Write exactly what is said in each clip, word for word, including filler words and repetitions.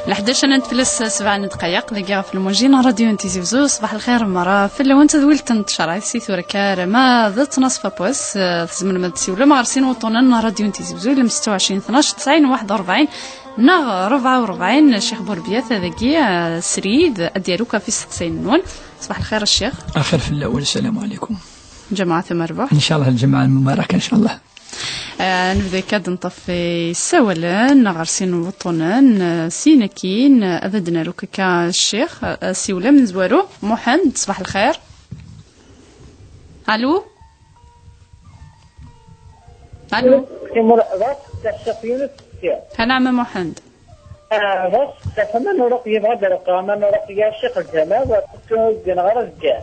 Leḥdac anant fell-as sebɛa n ddqayeq dagi ɣef lmunjin n Radio n Tizi Wezzu. Ṣbaḥ lxir merra fell-awen, tadwilt n tecraḍ si tura kan ma d ttnaṣfa n wass, eh, tzemrem ad d-tessiwlem ɣer sin wuṭṭunen n Radio n Tizi Wezzu, ilem setta u ɛecrin tnac tesɛin waḥed u rebɛin neɣ rebɛa u rebɛin. Ccix Burbiyat dagi, eh, srid ad d-yaru ɣef isteqsiyen-nwen. Ṣbaḥ lxir a ccix. Axir fell-awen, sslam ɛlikum. Lǧemɛa tamerbuḥt. Ncallah lǧemɛa lmubaraka, ncallah. Ah, nebda akka ad nṭef isawalen ɣer sin n wuṭṭunen, ah, sin akkin, ah, ad d-naru akka ccix, ah, siwel amezwaru. Muḥend, ṣbaḥ lxir. Alu? Alu? Anɛam a Muḥend. Ah, bas, tafama n Uruqya, yebɣa ad d-reqqeɣ aman n Uruqya, Ccix Lǧameɛ, wa tuggen ɣer azgar.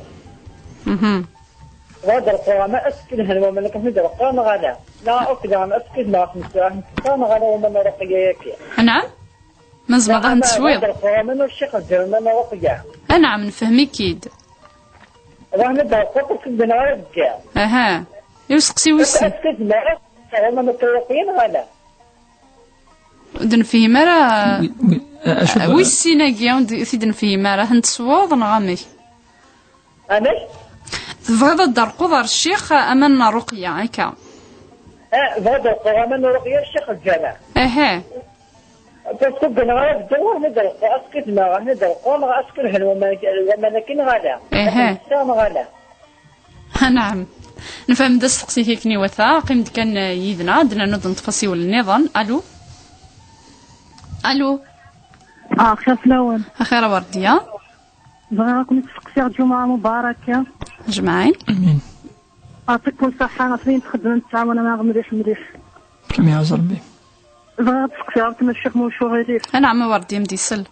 Mhm. Bɣa ad d-reqqeɣ ama asekkin hen waman akken i d-reqqeɣ neɣ ala? Neɣ akk daɣen asekkin neɣ akken neɣ ala waman n Uruqya-yaki? Anɛam? Ma tzemreḍ ad n-teswiḍ? Bɣa ad d-reqqeɣ aman ur Ccix Lǧameɛ, aman n Uruqya. Anɛam, nefhem-ik-id. Bɣa ad d-reqqeɣ akken neɣ ala azgar. Aha. I useqsi wis sin? Asekkin neɣ akken waman n Uruqya neɣ ala? Ur d-nefhim ara. Wi-, wi-, a-, acu, wis sin-agi, ur d-, ur t-id-nefhim ara. Ad ten-tesweḍ neɣ amek? Amek? Tebɣiḍ ad d-terquḍ ɣer ccix aman n Ruqya, akka? Ah, bɣiɣ ad d-reqqeɣ aman n Ruqya, Ccix Lǧameɛ. Aha. Parce que gneɣ ara beddeɣ, akken i d-reqqeɣ, askit neɣ akken i d-reqqeɣ, neɣ askit hen waman, waman-agi neɣ ala? Aha. Akken neɣ ala? Anɛam. Nefhem-d asteqsi-k akken iwata. Qqim-d kan, eh, yid-neɣ, ad d-nernu ad neṭṭef asiwel nniḍen. Alu? Alu? Ah, xir fell-awen. Axir a Werdiya. Bɣiɣ ad ken-id-steqsiɣ, Ǧumuɛa mubaraka. Ajmaɛin. Amin. Yeɛṭikum ṣṣeḥḥa, ɣef wayen txeddmem, tettɛawanem-aɣ mliḥ, mliḥ. Kem iɛaz Rebbi. Bɣiɣ ad steqsiɣ ɣer-kem a Ccix, ma ulac uɣilif. Anɛam a Werdiya, m-d-isel.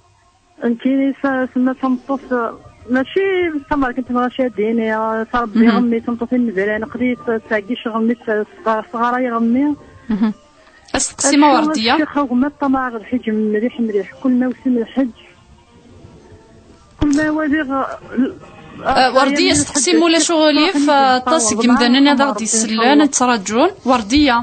Nekkini s-, semma d tameṭṭut, eh, mačči d tamerkant, neɣ acu ad d-ini, eh, tṛebbi iɣemmi, tameṭṭut imezran, aql-i s-, ttɛeggiceɣ iɣemmi, s-, s-, sɣarayeɣ iɣemmi. Mhm. Asteqsi ma Werdiya? Ccix, a gma ṭṭamaɛeɣ lḥiǧ mliḥ, mliḥ. Kul ma wsiɣ lḥiǧ, kul ma waliɣ, eh, eh, Werdiya, asteqsi ma ulac uɣilif, eh, aṭas n yemdanen ad aɣ-d-isellen, ad ttṛaǧun. Werdiya.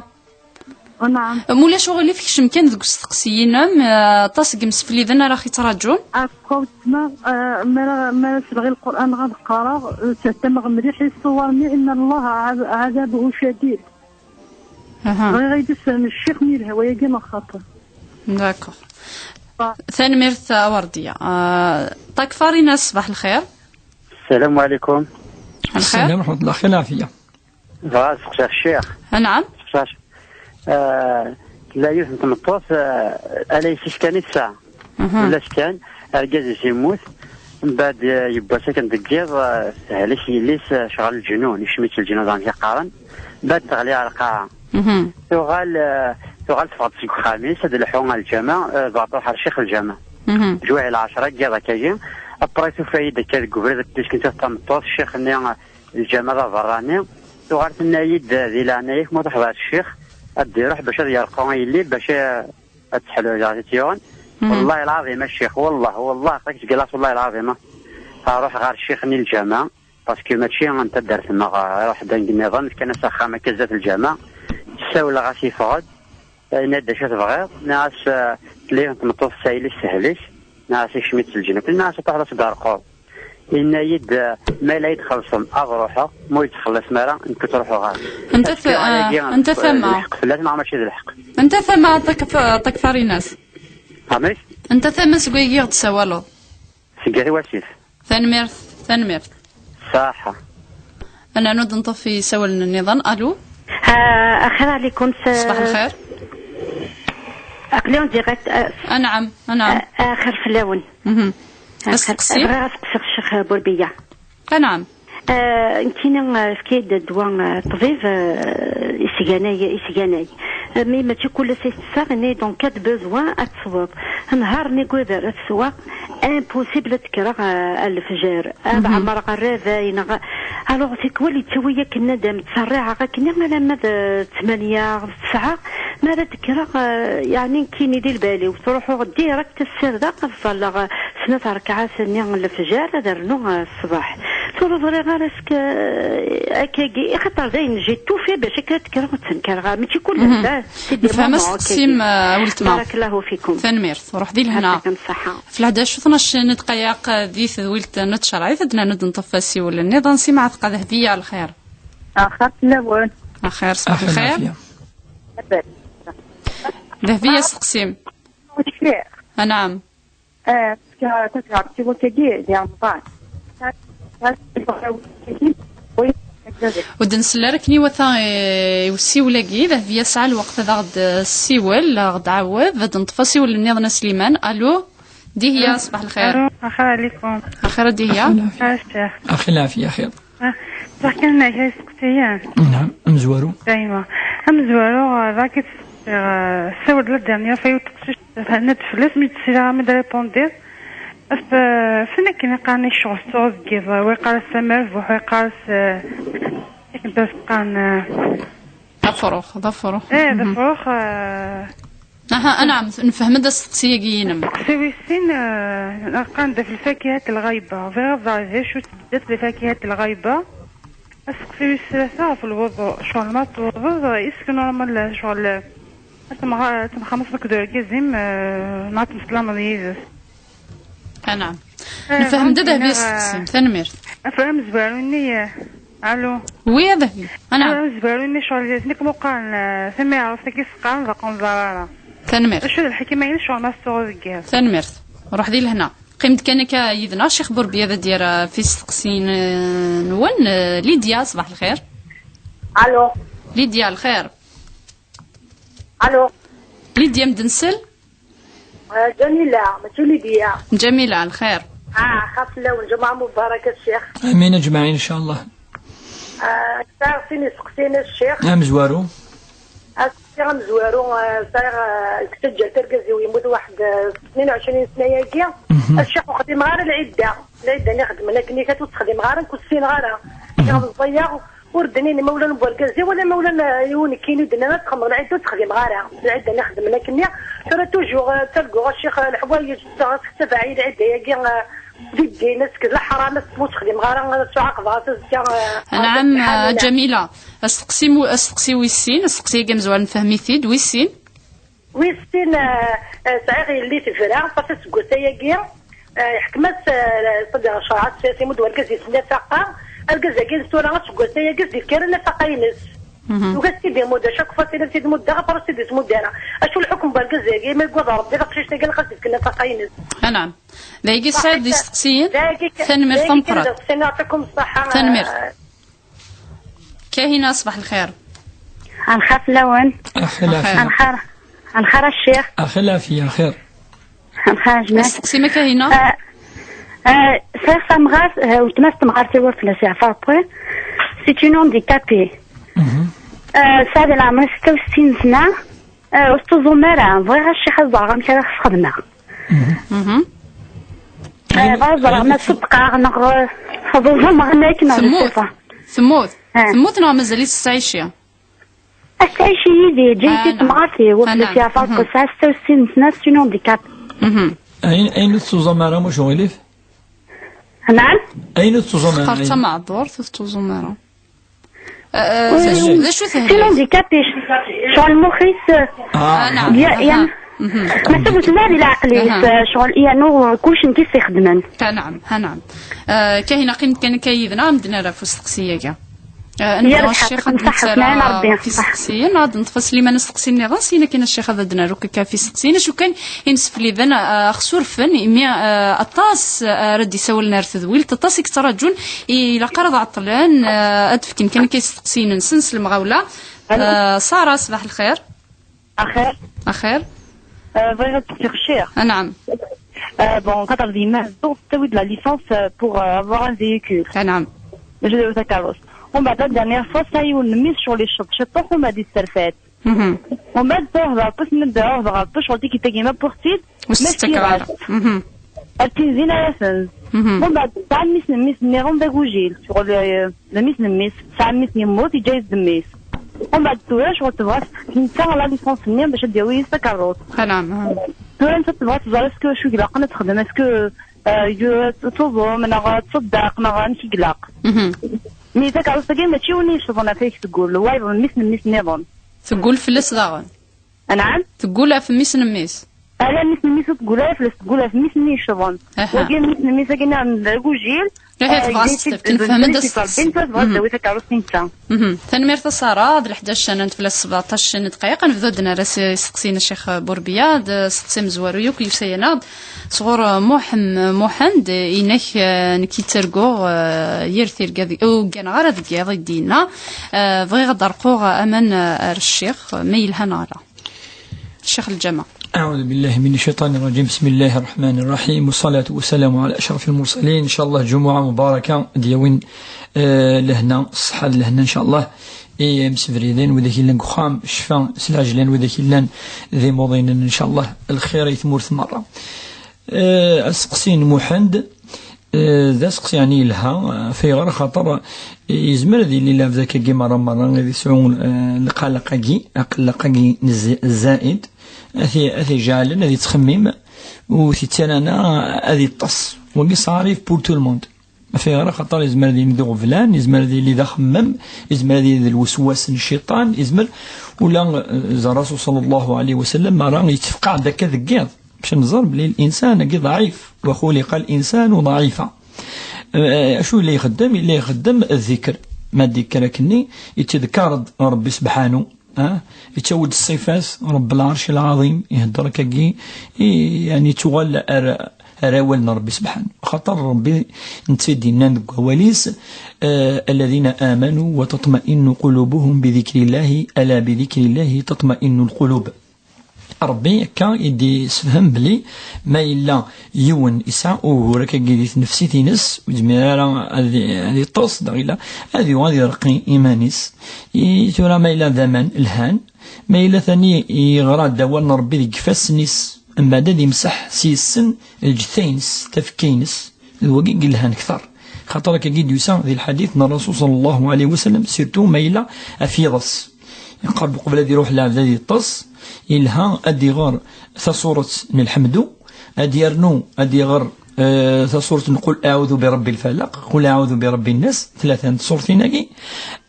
Anɛam. Ma ulac uɣilif, kcem kan deg usteqsi-inem, eh, aṭas n yimsefliden ara ɣ-yettraǧun. Akka wetma, eh, mi ara, mi ara sleɣ i Lqur'an ɣad qqareɣ, eh, ttehtameɣ mliḥ i ṣṣuwar-nni, inna Allah ɛad-, ɛadabuhu cadid. Aha. Bɣiɣ ad yi-d-isefhem ccix mi yelha wayagi neɣ xaṭi. D'accord. Tanemmirt a Werdiya. Eh, Takfarinas, ṣbaḥ lxir. Sslam ɛlikum. Lxir. Sslam ṛeḥmatullah, xir lɛafiya. Bɣiɣ ad sseqsiɣ ccix. Anɛam. Sseqsiɣ ccix. Ah, tella yiwet n tmeṭṭut, ah, ala yessi-s kan i tesɛa. Mhm. Fell-as kan, argaz-is yemmut, mbeɛd, ah, yiwwas akken deg yiḍ, ah, tehlek yelli-s, ah, ccɣel lǧenun, ikcem-itt lǧenun, daɣen i qqaren. Mbeɛd teɣli ɣer lqaɛa. Mhm. Tuɣal, ah, tuɣal teffeɣ-d seg uxxam-is, ad d-telḥu ɣer lǧameɛ, ah, dɣa truḥ ɣer ccix lǧameɛ. Mhm. Lǧuwahi lɛecṛa n yiḍ akkagi, après tufa-yi-d akka deg ubrid, ad d-tesken tameṭṭut, ccix-nni, ah, lǧameɛ d aberrani, tuɣal tenna-yi-d, di leɛnaya-k, ma truḥeḍ ɣer ccix, ad d-iruḥ bac ad yerqu i yelli-s, bac, eh, ad teḥlu, ad tt-yuɣen. Mhm. Wallahi lɛaḍim a ccix, wallah, wallah, aql-ak tgalaḍ, wallahi lɛaḍim, ah. Ruḥ ɣer ccix-nni lǧameɛ, parce que mačči n taddart-nneɣ, eh, ruḥ-d angen nniḍen, fkan-as axxam akka zdat lǧameɛ, ssawleɣ-as, yeffeɣ-d, yenna-d acu tebɣiḍ, nniɣ-as, eh, tella yiwet n tmeṭṭut tesɛa yelli-s tehlek, nniɣ-as ikcem-itt lǧenun, nniɣ-as ad truḥeḍ ad tt-id-terquḍ. Yenna-yi-d, eh, ma yella ad yi-d-txellṣem, ad ruḥeɣ, ma ur yi-d-txelliṣem ara, nekk ur ttruḥuɣ ara. Anta ta-, anta tama? Lḥeqq fell-as neɣ mačči d lḥeqq? Anta tama, Takf-, Takfarinas? Amek? Anta tama seg wayagi i ɣ-d-tessawaleḍ? Seg At Wasif. Tanemmirt, tanemmirt. Ṣaḥa. Ad nernu ad neṭṭef isawalen nniḍen. Alu? Ah, axir ɛlikum, s-, ṣbaḥ lxir. Aql-i en direct, ah, anɛam, anɛam. Ah, axir fell-awen. Mhm. Axir, asteqsi? Bɣiɣ ad steqsiɣ ccix Burbiya. Anɛam. Ah, nekkini, ah, efk-iyi-d ddwa, ah, ṭṭbib, ah, isganay, isganay. Ah, mi mačči kul ass i t-tesseɣ, ini donc, ad besoin ad tesweḍ. Nehar-nni n waber ad tesweɣ, impossible ad kkreɣ, ah, ar lefjer, ad ɛemreɣ rrabay, neɣ, alors, tikwal yettawi akken ad am-ttṣerriɛeɣ akken alamma d, eh, ttmanya, d tesɛa, mi ara d-kkreɣ, eh, yeɛni nekkini di lbal-iw, ttruḥuɣ direct ssirdeɣ ad ṣalleɣ, eh, snat rrekɛat-nni n lefjer, ad rnuɣ, eh, ṣṣbeḥ. Ur ẓriɣ ara s-, akkagi, ixaṭer dayen j'ai tout fait bac akka ad kkreɣ ur ttenkareɣ ara. Mačči kul Mhm. netta, c'est des Nefhem moments, asteqsim, akkagi. Ah, weltma. Barakallahu fikum. Tanemmirt. Ruḥ di lehna. Yɛṭikem ṣṣeḥḥa. F lḥdac u tnac n ddqayeq di tedwilt n tcerɛit, ad d-nernu ad nṭef asiwel nniḍen. Si Mɛatqa Dehbiya, lxir. Axir fell-awen. Axir, ṣbaḥ lxir. Dehbiya, asteqsim. Lxir. Anɛam. Eh, parce que, parce que, parce que, di Remḍan. Ur d-nsell ara akken iwata, eh, i usiwel-agi. Dehbiya tesɛa lweqt ad aɣ-d-tessiwel, ad aɣ-d-tɛawed, ad neṭṭef asiwel nniḍen a Sliman. Allo, Dihya, ṣbaḥ lxir. Allo, axir ɛlikum. Axir a Dihya. Axir lɛafiya, axir. Ah, bɣiɣ kan ad k-sseqsiɣ. Naɛam, amezwaru. Dayma. Amezwaru, ah, bɣiɣ ad k-sseqsiɣ, ah, ssawleɣ la dernière fois i teqcict, thenna-d fell-as, mi d-ssiriɣ mi d-répondiḍ. Af, ah, f akken i qqaren i ccɣel s tuɣ deg yiḍ, wa yeqqar-as tamerbuḥ, wa yeqqar-as, ah, akken tura qqaren, ah, d afrux, d afrux. Eh, d Mhm. afrux, ah, Aha, anɛam, nefhem-d asteqsi-agi-inem. Asteqsi wis sin, eh, qqaren-d ɣef lfakihat n lɣayba. Bɣiɣ ad ẓreɣ d acu tbeddat lfakihat n lɣayba. Asteqsi wis tlata ɣef lwuḍu. Ccɣel ma tewwḍeḍ, est-ce que normal, eh, ccɣel, eh, ad temɣa-, ad temxameḍ akked urgaz-im, eh, neɣ ad temsellameḍ yid-s? Anɛam. Eh, Nefhem-d ad bɣiɣ ad d-hbiɣ asteqsi-m. Tanemmirt. Afra amezwaru-nni, eh, Allo. Oui, ad ahil. Anɛam. Amezwaru-nni ccɣel, nekk muqaren, eh, tamiɛruft-agi s-qqaren d aqenẓar ara. Tanemmirt. Acu d lḥikma-ines ccɣel ma s-tuɣ deg yiḍ? Tanemmirt. Ruḥ di lehna. Qqim-d kan akka yid-neɣ, Ccix Burbiya ad d-yerr, eh, f isteqsiyen, eh, nwen. Eh, Lidya, ṣbaḥ lxir. Allo. Lidya, lxir. Allo. Lidya, m-d-nsel? Eh, Ǧamila, mačči Lidya. Ǧamila, lxir. Ah, xaf fell-awen, Ǧumuɛa mubaraka, a Ccix. Amin, aǧmaɛin, incallah. Ah, sɛiɣ sin iseqsiyen, a Ccix. Amezwaru. Aseqsi amezwaru, ah, sɛiɣ, ah, deg taǧǧalt argaz-iw yemmut waḥed, ah, tnin u ɛecrin sna-agi. Mhm. A Ccix, ur xdimeɣ ara lɛidda. Lɛidda-nni xedmen akken ikat, ur tt-xdimeɣ ara, nekk ur ssineɣ ara. Mhm. Lliɣ meẓẓiyeɣ, ur d-nnin imawlan n wergaz-iw wala imawlan, eh, i unekkini d-nnan ad txedmeḍ lɛidda ur tt-xdimeɣ ara. Lɛidda-nni xedmen akkenni. Tura toujours, eh, ttarguɣ a Ccix, eh, leḥwayeǧ, ttaɣ-, tettabaɛ-iyi lɛidda-agi, eh, di ddin, ass n leḥram, ass n ur tt-xdimeɣ ara, ad ttɛaqbeɣ ass azekka, eh, Anɛam, eh, Ǧamila, asteqsi mu-, asteqsi wis sin, asteqsi-agi amezwaru nefhem-it-id, wis sin. Wis sin, eh, eh, sɛiɣ yelli tebra, ṭṭef aseggas-ayagi, eh, yeḥkem-as, eh, ṣṣadiɣ ccreɛ, ad s-yas imudd wergaz-is nnafaqa, argaz-agi n tura aseggas-ayagi s-d-yekkaren nnafaqa-ines. Mhm. Tugi ad s-id-imudd, chaque fois tin ad s-id-muddeɣ, après ur s-id-ittmudd ara. Acu lḥukm n wergaz-agi, ma yewweḍ Ṛebbi taqcict-agi ilaq ad s-d-yefk nnafaqa-ines? Anɛam. Dagi sɛiḍ d isteqsiyen? Dagi kan, tanemmirt dagi kan tameqqrant. D isteqsiyen, yeɛṭikum ṣṣeḥḥa, Tanemmirt. eh, Kahina, ṣbaḥ lxir. Anxar fell-awen. Axir lɛafiya. Anxar, anxar a Ccix. Axir lɛafiya, axir. Anxar a jmaɛ. Asteqsi ma Kahina? Ah, ah, sɛiɣ tamɣart, ah, weltma-s temɣart-iw ur fell-as yeɛfa Rebbi. C'est une handicapée. Mhm. Ah, tesɛa di leɛmer setta u settin sna. Ah, ur tettuẓum ara. Bɣiɣ a Ccix ad ẓreɣ amek ara s-xedmeɣ. Mhm. Mhm. Ah, bɣiɣ ad ẓreɣ ma ṣeddqeɣ neɣ, ah, ad uẓumeɣ am akken neɣ d Temmut. ṣṣifa. Temmut. Ah. Temmut neɣ mazal-itt tettɛici? Ad tettɛici yid-i, ǧǧiɣ-tt i temɣart-iw, ur fell-as yeɛfa Rebbi, tesɛa setta u settin sna, c'est une handicapée. Mhm. Ayen, ayen ur tettuẓum ara, muc uɣilif? Naɛam? Ayen ur tettuẓum ara, Teqqar d ayen. Tameɛdurt, ur tettuẓum ara. Euh, d acu, d acu tehlilt? C'est une handicapée. Ccɣel mux-is, Ah, naɛam. Ya-, yan-, Mhm. Maca bu tella di leɛqel-is, Aha. Eh, ccɣel, yanu, kulci nekk i s-ixedmen. Ha, naɛam, ha, naɛam. Eh, Kahina, qqim kan akka yid-neɣ, ad d-nerr ɣef usteqsi-agi. Eh, ad nebdu a Ccix, ad d-nettarra f isteqsiyen, ad d-neṭṭef a Sliman asteqsi nniḍen, syin akin a Ccix ad d-nerr akka f isteqsiyen. Acu kan, imsefliden, eh, xsurfen, imi, eh, aṭas, eh, ara d-isawlen ar tedwilt, aṭas i yettraǧun, ilaq ara ad ɛeṭṭlen, eh, ad d-fken kan akka isteqsiyen-nsen s lemɣawla. Alo. Eh, Sara, ṣbaḥ lxir. Axir. Axir. Euh, bɣiɣ ad d-steqsiɣ ccix. Anɛam. Euh, bon, xaṭer d yemma, tettawi-d la licence, euh, pour, euh, avoir un véhicule. Anɛam. Mačči d takeṛṛust. Umbeɛd, la dernière fois, tesɛa yiwen n mmi-s ccɣel iceṭ ciṭuḥ, umbeɛd yesserfa-t. Mhm. Umbeɛd, tṛuḥ d Ṛebbi, tenna-d, "Ṛuḥ d Ṛebbi, ccɣel-agi tagi ma ur tt-id, Ur ma s-tettak ara. Mhm. Ar tin din ara ten." Mhm. Umbeɛd, tesɛa mmi-s n mmi-s nniḍen d agujil, ccɣel, euh, d mmi-s n mmi-s, tesɛa mmi-s yemmut, yeǧǧa-yas-d mmi-s. Umbeɛd tura, ccɣel tebɣa netta la licence-nni bac ad d-yawi yis takeṛṛust. Anɛam, aha. Tura netta tebɣa ad tẓer est-ce que acu ilaqen ad texdem, est-ce que, eh, yu-, tuḍum, neɣ tṣeddaq, neɣ amek i ilaq. Mhm. Mi takeṛṛust-agi mačči win i yecḍen ɣef ay teggul, wayeḍ n mmi-s n mmi-s nniḍen. Teggul fell-as daɣen. Anɛam? Teggul ɣef mmi-s n mmi-s. Ala, mmi-s n mmi-s ur teggul ara fell-as, teggul ɣef mmi-s-nni yecḍen. Aha. Wagi mmi-s n mmi-s-agi nniḍen d agujil. Aha, eh, tebɣa ad s-tefk, nefhem-d ad s-tefk. Rebbi, tebɣa ad d-tawi takeṛṛust i netta. Mhm. Tanemmirt a Sara, d leḥdac ccana n tefla sebɛeṭṭac n ddqayeq. Ad nebdu ad d-nerr as-, isteqsiyen a Ccix Burbiya, d asteqsi amezwaru yakk yusa-yaneɣ-d sɣur Muḥem-, Muḥend, inek, eh, nekk i ttarguɣ, eh, yir tirga d-, ur gganeɣ ara deg yiḍ i d-yenna. Eh, bɣiɣ ad d-rquɣ aman, eh, ar Ccix, ma yelha neɣ ala. Ccix Lǧama. أعوذ بالله من الشيطان الرجيم. بسم الله الرحمن الرحيم. والصلاة والسلام على أشرف المرسلين. إن شاء الله جمعة مباركة ديوين، آه، لهنا الصحة لهنا إن شاء الله. إي مسفريدين وذاك لنا قخام شفا سلاجلان وذاك لنا ذي موضين إن شاء الله الخير يثمر ثمرة. آه، أسقسين محند. Eh, d aseqsi yeɛni yelha, eh, ɣef ayɣer? Axaṭer, eh, yezmer ad yili lɛebd akkagi merra merra ad yesɛu, eh, lqalaq-agi, aqellaq-agi n zzi-, zaid, ad t-, ad t-ijeɛlen ad yettxemmim, u t-ittarana ad yeṭṭes. Wagi ça arrive pour tout le monde. Ɣef ayɣer? Axaṭer yezmer ad yili d iɣeblan, yezmer ad yili d axemmem, yezmer ad yili d lweswas n cciṭan, yezmer ula, eh, d Rasul sallallahu alayhi wa sallam, merra yettefqaɛ-d akka deg yiḍ. Bac nẓer belli الإنسان-agi ضعيف، وخلق الإنسان ضعيفا. Eh, acu yella ixeddem? Yella ixeddem ddikr. Ma ddikr akkenni, yettdekkar-d Rebbi sebḥanu, ah, yettawi-d ṣṣifat Rebbi lɛerc lɛaḍim, ihedder akkagi, i, yeɛni yettuɣal ar, ar awal n Rebbi sebḥanu. Axaṭer Rebbi netta i d-yennan deg wawal-is, eh, الذين آمنوا وتطمئن قلوبهم بذكر الله، ألا بذكر الله تطمئن القلوب. Rebbi akka i d-yessefhem belli ma yella yiwen yesɛa ugur akkagi di tnefsit-ines, ur yezmir ara ad, ad yeṭṭes, dɣa yella ad yuɣal ad yerqi iman-is. I tura ma yella d aman lhan, ma yella tani yeɣra-d awal n Rebbi deg ifassen-is, mbeɛd ad yemseḥ s yes-sen lǧetta-ines, tafekka-ines, d wagi i yelhan kter. Xaṭer akkagi i d-yusa di lḥadit n Rasul sallallahu alayhi wa sallam, surtout ma yella ɣef yiḍes. Yeqqar-d uqbel ad iruḥ lɛebd ad yeṭṭes, yelha ad iɣer tasuret n lḥemdu, ad yernu ad iɣer, eh, tasuret n قل أعوذ برب الفلق، قل أعوذ برب الناس, tlata n tsuṛtin-agi,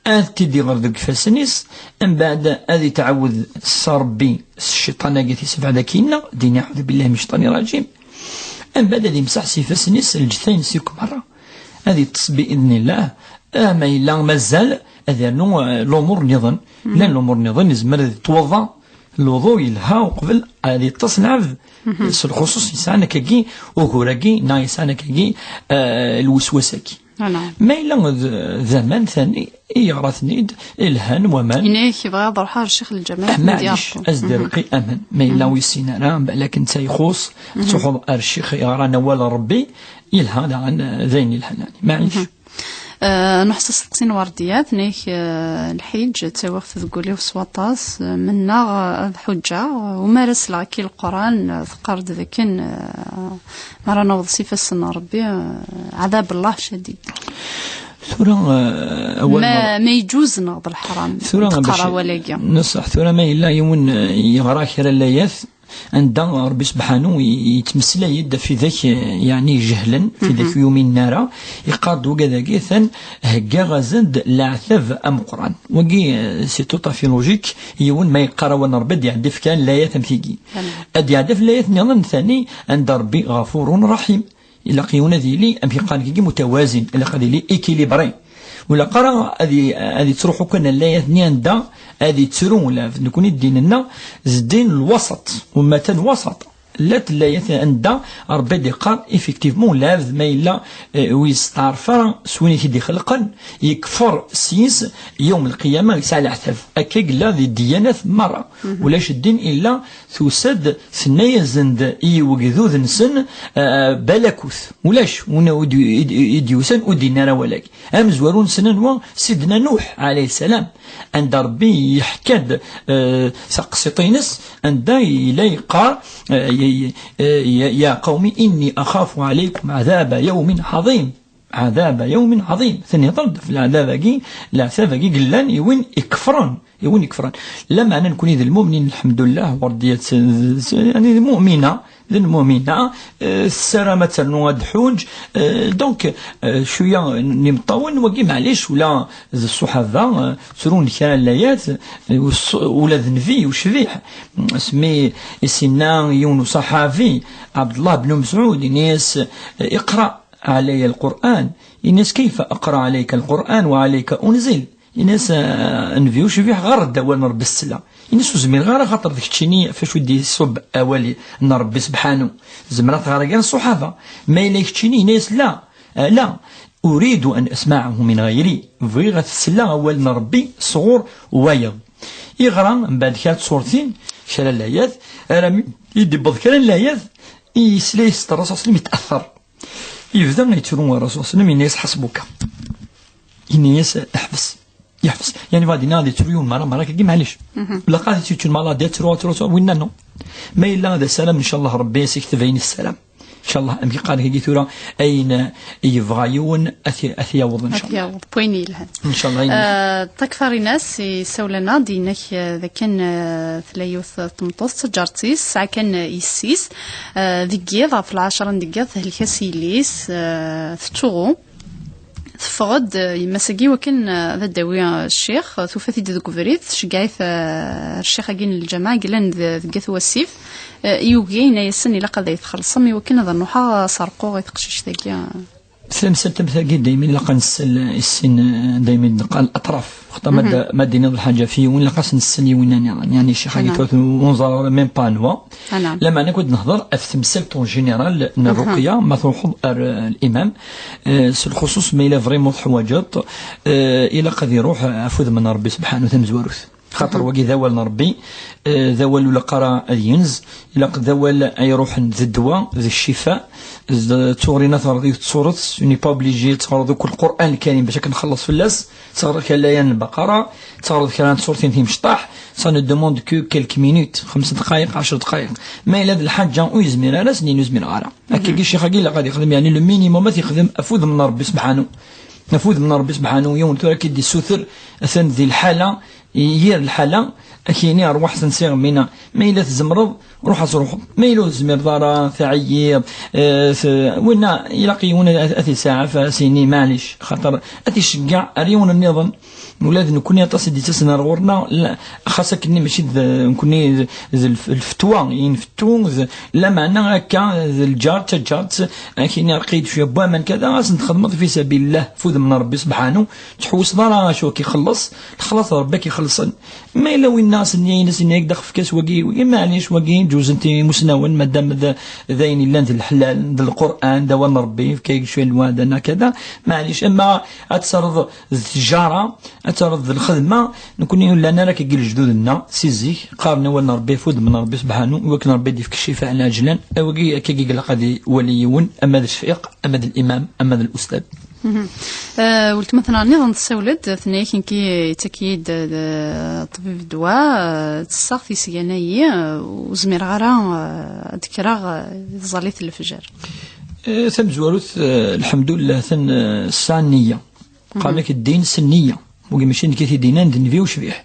ad t-id-iɣer deg ifassen-is, mbeɛd ad itɛawed s Rebbi s cciṭan-agi tisebɛa dagi-nneɣ, din أعوذ بالله من الشيطان الرجيم, mbeɛd ad imseḥ s ifassen-is lǧetta-ines akk merra. Ad yeṭṭes bi idnillah. Ah, ma yella mazal, ad yernu, eh, lumuṛ nniḍen. Mhm. Llan lumuṛ nniḍen, yezmer ad yettwaḍḍa lwuḍu yelha uqbel ad yeṭṭes lɛebd. Mhm. S lxuṣuṣ yesɛan akkagi ugur-agi, neɣ yesɛan akkagi, eh, lweswas-agi. Ah, naam. Ma yella d, d aman tani, i yeɣra-ten-id, ilhan waman. Ini-ak bɣiɣ ad ruḥeɣ ar Ccix Lǧamal, ah, maɛlic, ad s-d-irqi aman. Ma yella ur yessin ara, balak netta ixuṣ, ad truḥeḍ ar ccix yeɣran awal n Rebbi, yelha daɣen, eh, d ayen yelhan, yani. Maɛlic. Eh, nruḥ s asteqsi n Werdiyat, nek, eh, lḥiǧ, ttawiɣ-t deg wul-iw s waṭas, eh, mennaɣ, eh, ad ḥuǧǧeɣ, eh, u mi ara sleɣ akka i Leqran, eh, teqqar-d dakken, eh, mi ara naweḍ s ifassen n Rebbi, eh, ɛdab Allah cadid. Tura, eh, awal ma, ma yeǧǧuz neɣ d leḥram? Tura, teqqar bac awal-agi. Neṣṣeḥ, tura ma yella yiwen, eh, yeɣra kra n layat, anda Rebbi Sebḥanu i-, yettmeslay-d ɣef widak, eh, yeɛni ijehlen, ɣef widak ur yuminen ara, yeqqar-d wigad-agi, atan heggaɣ-asen-d leɛtab ameqqran. Wagi, eh, c'est tout à fait logique, yiwen ma yeqqar awal n Rebbi ad d-iɛeddi ɣef kra n layat am tigi. Ad d-iɛeddi ɣef layat nniḍen tani, anda Rebbi ɣafurun raḥim. Ilaq yiwen ad yili, amek i qqaren dagi, mutawazin, ilaq ad yili équilibré. Ur ilaq ara ad y-, ad yettruḥu kan layat-nni anda ad yettru lɛebd. Nekni ddin-nneɣ d ddin n lwasaṭ, umatan wasaṭ. Llant llayat anda Rebbi d-iqqar, effectivement, lɛebd ma yella, eh, ur yesteɛref ara s win i t-id-ixelqen, yekfer s-yes, yawm lqiyama yesɛa leɛtab. Akka i yella di ddiyanat merra. Ulac ddin illa tusa-d, tenna-yasen-d i wegdud-nsen, eh, balakut. Ulac win ur d-, i d-, i d-yusan ur d-yenni ara awal-agi. Amezwaru-nsen anwa? Sidna Nuḥ, ɛalayhi ssalam. Anda Rebbi yeḥka-d, eh, taqsiṭ-ines, anda yella yeqqar, eh, ya, ya, ya, ya qawmi inni axafu ɛalaykum ɛadaba yawmin ɛaḍim. عذاب يوم عظيم. Atan ihḍer-d ɣef leɛdab-agi, leɛtab-agi yellan i win ikefren, i win ikefren. Lameɛna nekni d lmumnin, lḥemdullah, werǧin, yani, d lmumina, d lmumina, eh, tessaram ad ternu ad tḥuǧ, eh, donc, eh, cwiya n imeṭṭawen, wagi, maɛlic, ula d ṣṣuḥaba, eh, ttrun kra n layat, eh, us-, ula d nnbi ucbiḥ. Asmi i s-yenna yiwen uṣaḥabi, Ɛebdellah ben Mesɛud, ini-as, eh, اقرأ علي القرآن. Ini-as, كيف أقرأ عليك القرآن وعليك أنزل؟ Ini-as, "Ah, nnbi ucbiḥ, ɣer-d awal n Ṛebbi s ssla." Ini-as, "Ur zmireɣ ara, xaṭer d keččini ɣef wacu i d-iṣubb awal n Ṛebbi sebḥanu. Zemreɣ ad t-ɣreɣ gar ṣṣuḥaba. Ma yella keččini." Ini-as, "La, ah, la, أريد أن أسمعه من غيري." Bɣiɣ ad t-sleɣ awal n Ṛebbi sɣur wayeḍ. Iɣra mbeɛd kra n tṣurtin, kra n layat, armi i d-iwweḍ kra n layat, yesla-yas-d Ṛṛasul ṣalla Llahu ɛalayhi wa sallam, yetɛeṭṭer. Yebda yettru Ṛṛasul ṣalla Llahu ɛalayhi wa sallam, yenna-yas, "Ḥbes." Yeḥbes. Yani, bɣiɣ ad d-iniɣ, ad yettru yiwen merra, merra, kagi, maɛlic. Ilaq ad yettru, maladi, ad yettru, ad yettru, winna, non. Ma yella d assalam, ncallah, Ṛebbi ad s-yekteb ayen yessaram. Ncallah, amek i qqaren kagi tura, ayen i yebɣa yiwen, ad t-, ad t-yaweḍ, ncallah. Ad t-yaweḍ, d wayen yelhan. Ncallah, ayen yelhan. Eh, Takfarinas yessawel-aneɣ-d, yenna-k, eh, d akken, eh, tella yiwet n tmeṭṭut, d taǧaret-is, tesɛa kan, eh, yessi-s, eh, deg yiḍ, ɣef lɛecṛa n deg yiḍ, tehlek-as yelli-s, eh, tettsuɣu. Teffeɣ-d, eh, yemma-s-agi wakken, eh, ad d-tawi, eh, ccix, eh, tufa-t-id deg ubrid, tceggeɛ-it, eh, ar ccix-agi n lǧameɛ i yellan d-, deg At Wasif, eh, yugi, yenna-yasen ilaq ad ay-txellṣem i wakken ad nruḥ ad s-rquɣ i teqcict-agi. Tamsalt am tagi daymi ilaq ad nsel i sin, eh, daymi d-neqqar aṭraf. Xaṭer ma d-, ma d-tiniḍ lḥaǧa f yiwen, ilaq ad s-nsel i winna nniḍen. Yani, ccix-agi tura ur neẓri ara même pas anwa. Lameɛna, kud nehḍer ɣef temsalt en général n ṛṛuqya, ma truḥeḍ ar, eh, limam, eh, s lxuṣuṣ ma yella vraiment teḥwaǧeḍ, eh, ilaq ad iruḥ ɣef udem n Ṛebbi sebḥanu tamezwarut. Xaṭer wagi d awal n Ṛebbi, eh, d awal ur ilaq ara ad yenz, ilaq d awal ay iruḥen d ddwa, d ccifa, d tuɣri n terḍi d tsuret, tu n'es pas obligé ad teɣreḍ akk Lqur'an Lkarim bac ad k-nxelleṣ fell-as, teɣreḍ kra n layat n Lbaqara, teɣreḍ kra n tsurtin timecṭaḥ, ça ne demande que quelques minutes, xems dqayeq, ɛecr dqayeq. Ma yella d lḥaǧa ur yezmir ara, s-nini ur zmireɣ ara. Akkagi ccix-agi ilaq ad yexdem, yani, le minimum ad t-yexdem ɣef udem n Ṛebbi sebḥanu. Ɣef udem n Ṛebbi sebḥanu, yiwen tura ad k-id-issuter, atan di lḥala, i yir lḥala, ad k-yini, "Rwaḥ tensiɣ mina." Ma yella tzemreḍ, ruḥ ad truḥeḍ. Ma yella ur tezmireḍ ara, tɛeyyiḍ, eh, t-, winna ilaq yiwen ad, ad t-isaɛef, ad s-yini, "Maɛlic", xaṭer ad t-iceggeɛ ar yiwen nniḍen. Ula d nekkni aṭas i d-yettasen ar ɣur-neɣ, la, xas akken mačči d nekkni d, d lf-, lfetwa i nfettu, d, lameɛna akka d lǧar d taǧart, ad k-yini, "Aql-i-d cwiya n waman kada", ad sen-txedmeḍ fi sabilillah, f udem n Ṛebbi sebḥanu, ur tettḥewwiseḍ ara acu ad k-ixelleṣ, lexlaṣ d Ṛebbi ad k-ixellṣen. Ma yella winna s nniya-ines, yenna-yak-d, "Axef-k-as wagi, wagi, maɛlic, wagi, ǧuzen-t i imusnawen, madam d, d ayen yellan d leḥlal, d Lqur'an, d awal n Ṛebbi, yefka-yak-d cwiya n lweɛda, neɣ kada, maɛlic, ama ad tt-terreḍ d tjara, ad terreḍ d lxedma, nekkni ur llan ara akkagi lejdud-nneɣ si zik, qqaren awal n Ṛebbi ɣef udem n Ṛebbi sebḥanu, i wakken Ṛebbi ad d-yefk ccifa ɛlaǧlan." Wagi akkagi ilaq ad iwali yiwen, ama d ccix, ama d limam, ama d lustad. Mhm. Eh, weltma-tneɣ nniḍen tessawel-d, tenna-yak, "Nekki yettak-iyi-d, eh, ṭṭbib ddwa, eh, ttesseɣ tisganayi, eh, ur zmireɣ ara, eh, ad d-kkreɣ, eh, i tẓallit n lefjer." Eh, tamezwarut, eh, lḥemdullah, atan, eh, tesɛa nniya. Qqaren-ak ddin s nniya. Wagi mačči nekk i t-id-yennan, d nnbi ucbiḥ.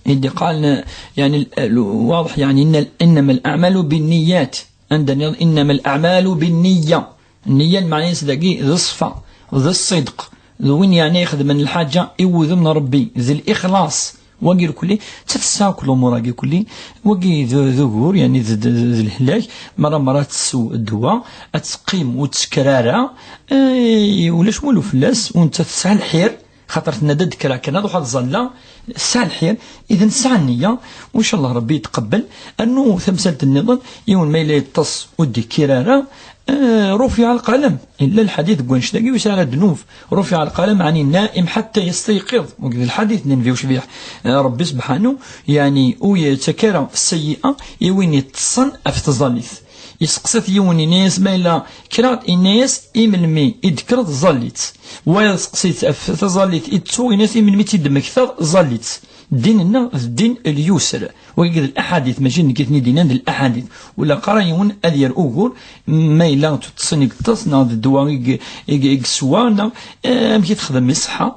I d-iqqaren, yani, l-, l-, waḍeḥ, yani, inna, إنما الأعمال بالنيات. Anda nniḍen, إنما الأعمال بالنية. Nniya, lmeɛna-s dagi d ṣṣfa, d ṣṣidq, d win, yani, ixedmen lḥaǧa i wudem n Ṛebbi, d lixlaṣ. Wagi irkelli, ttesɛa akk lumuṛ-agi kulli, wagi d, d ugur, yani, d, d, d lehlak, mara, mara ad tessew ddwa, ad teqqim ur tesker ara, eh, ulac walu fell-as, u nettat tesɛa lḥir, xaṭer tenna-d ad d-kkreɣ kan, ad ruḥeɣ ad ẓalleɣ, tesɛa lḥir, iden tesɛa nniya, u ncallah Ṛebbi yetqebbel. Rnu tamsalt nniḍen, yiwen ma yella yeṭṭes ur d-ikkir ara, eh, رفع القلم. Yella lḥadit deg wannect-agi, ur yesɛi ara ddnub. رفع القلم عن النائم حتى يستيقظ. Wagi d lḥadit n nnbi ucbiḥ. Eh, Ṛebbi sebḥanu, yani, ur yettak ara sseyyi'a i win yeṭṭsen ɣef tẓallit. Yesteqsa-t yiwen, yenna-yas, "Ma yella kkreɣ-d?" Yenna-yas, "I melmi i d-tekkreḍ, ẓallit." Wayeḍ yesteqsa-t ɣef taẓallit i tettuɣ, yenna-yas, "I melmi i tt-id-temmektaḍ, ẓallit." Ddin-nneɣ d ddin n lyusr. Wagi d laḥadit, mačči d nekk i ten-id-yennan, d laḥadit. Ur ilaq ara yiwen ad yerr ugur, ma yella d tuṭṭsin i yeṭṭes, neɣ d ddwa i ye-, i ye-, i yeswa, neɣ, eh, amek i texdem i ṣṣeḥḥa,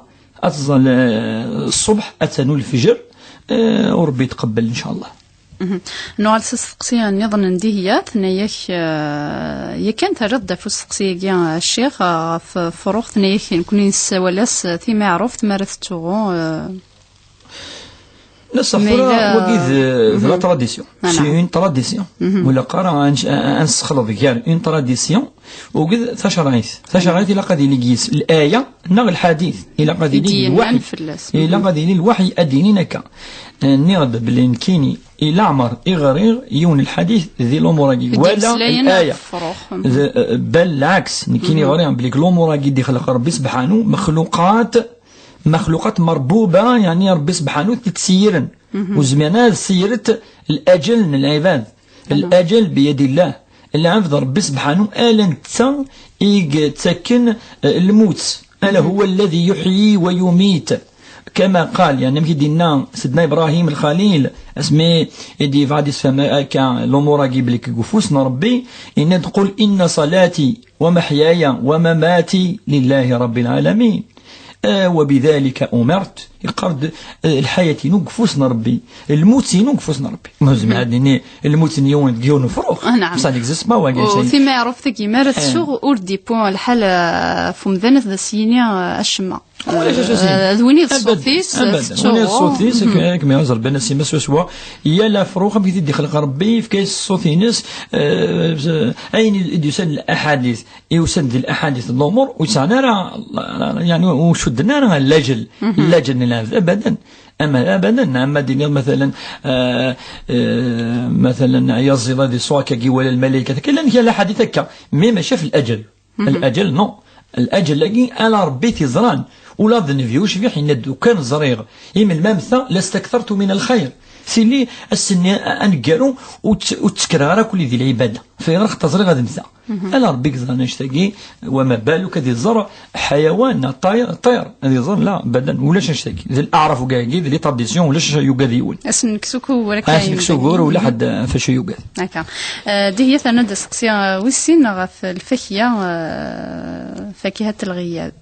ad tẓall, eh, ṣṣbeḥ, ad ternu lefjer, eh, u Rebbi yetqebbel, ncallah. Nuɣal s asteqsi nniḍen n Dihya, tenna-yak, eh, yakan terriḍ-d ɣef usteqsi-agi, a Ccix, eh, ɣef Fruɣ, tenna-yak nekkni nessawal-as, eh, Timaɛruft mi ara tettsuɣu, eh, Neṣṣeḥ, tura, wagi d, d la tradition. C'est une tradition. Ur ilaq ara ad nec-, ad nessexleḍ gar une tradition u d tacerɛit. Tacerɛit ilaq ad yili deg-s laya neɣ lḥadit. Ilaq ad yili lwaḥi. Ilaq ad yili lwaḥi ad d-yinin akka. Eh, nniɣ-d belli nekkini i leɛmer i ɣriɣ yiwen lḥadit di lumuṛ-agi. Wala laya. D, eh, bal lɛaks, nekkini ɣriɣ belli deg lumuṛ-agi d-ixleq Rebbi sebḥanu, mexluqat, mexluqat merbuba, yeɛni Rebbi sebḥanu i t-id-seyyiren. Ur zmiren ara ad seyyiret laǧel n lɛibad. Laǧel biyadillah. Lɛebd Rebbi sebḥanu, ala netta i yettakken, eh, lmut. Ala huwa alladhi yuḥyi wa yumit. Kama qal, yeɛni amek i d-yenna Sidna Ibrahim Lxalil, asmi i d-yebɣa ad d-isfhem akka lumuṛ-agi belli deg ufus n Rebbi, yenna-d: "Qul inna salati wa maḥyaya wa mamati lillahi rabbil alamin." Eh, wa bidhalika umirt, yeqqar-d, eh, lḥayat-inu deg ufus n Rebbi, lmut-inu deg ufus n Rebbi. Ma nezmer ad nini lmut n yiwen deg yiwen ufrux. Ah, naam. Ça n'existe pas, wagi. U timaɛruft-agi, mi ara tsuɣ, ur d-yewwi lḥal, eh, ɣef umdan ad as-yini, eh, acemma. Ulac acu s-, eh, d win i d ṣṣut-is, abadan, abadan. Win i d ṣṣut-is, akken, akken mi ara ẓerben asima swaswa. Yal afrux, amek i t-id-ixleq Rebbi, yefka-as ṣṣut-ines, eh, ayen i d-yusan laḥadit. Yusan di laḥadit n lumuṛ, ur sɛan ara, yeɛni, ur cudden ara laǧel, laǧel n lɛebd, abadan. Ama abadan, ama d-iniḍ, matalan, eh, eh, matalan, ayaziḍ ad isuɣ akka, ad iwali lmalaykat, akka, llan kra laḥadit akka, mais mačči ɣef laǧel. Laǧel, non. Laǧel-agi, ala Rebbi i t-iẓran. Ula d Nnbi ucbiḥ yenna-d: "Ukan ẓriɣ, imi lmamta lastaktartu min lxayr." Tili ass-nni aneggaru ur tt-, ur ttekreɣ ara akk di lɛibada. Fayɣer xaṭer ẓriɣ ad mmteɣ. Ala Rebbi i yeẓran annect-agi, wa ma baluk ad iẓer ḥayawan neɣ ṭayr, ṭayr, ad iẓer, la, abadan, ulac annect-agi. D laɛraf ugagi, d les traditions, ulac acu yugad yiwen. Ad s-nekkes akk ugur akka. Ad s-nekkes ugur, ula ḥedd ɣef acu yugad. Akka. Eh, Dihya terna-d asteqsi, eh, wis sin ɣef lfakya, eh, fakihat lɣiyab.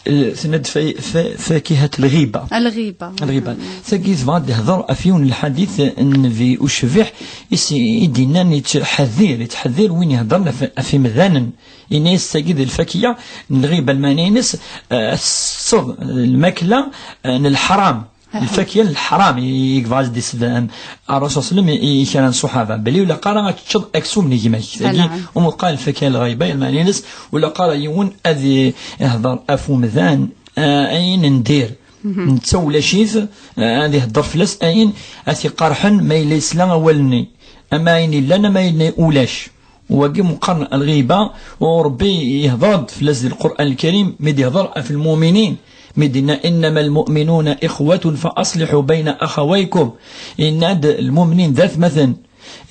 Eh, tenna-d fa-, fa-, fakihat lɣiba. Lɣiba. Lɣiba. Tagi tebɣa ad d-tehder ɣef yiwen n lḥadit n Nnbi ucbiḥ, i s-, i d-yennan yettḥadir, yettḥadir win iheddren ɣef, ɣef imdanen. Yenna-yas tagi d lfakya n lɣiba, lmeɛna-ines, eh, ad tettetteḍ lmakla, eh, n leḥram. Lfakya n leḥram i, i yebɣa ad d-isefhem Ṛṛasul ṣalla Llahu ɛalayhi wa sallam i, i kra n ṣṣuḥaba, belli ur ilaq ara ad teččeḍ aksum n gma-k. Tagi, naɛam, umi qqaren lfakya n lɣiba, lmeɛna-ines ur ilaq ara yiwen ad i-, ihder ɣef umdan, eh, ayen n dir. Netta ulac-it, eh, ad ihedder fell-as ayen ad t-iqerḥen ma yella yesla awal-nni. Ama ayen yellan, ama ayen ulac. Wagi meqqar lɣiba, u Rebbi yehder-d fell-as di Lqur'an Lkarim, mi d-yehder ɣef lmuminin, mi d-yenna: "Innama lmu'minuna ixwatun fa asliḥu bayna axawaykum." Yenna-d lmumnin d atmaten.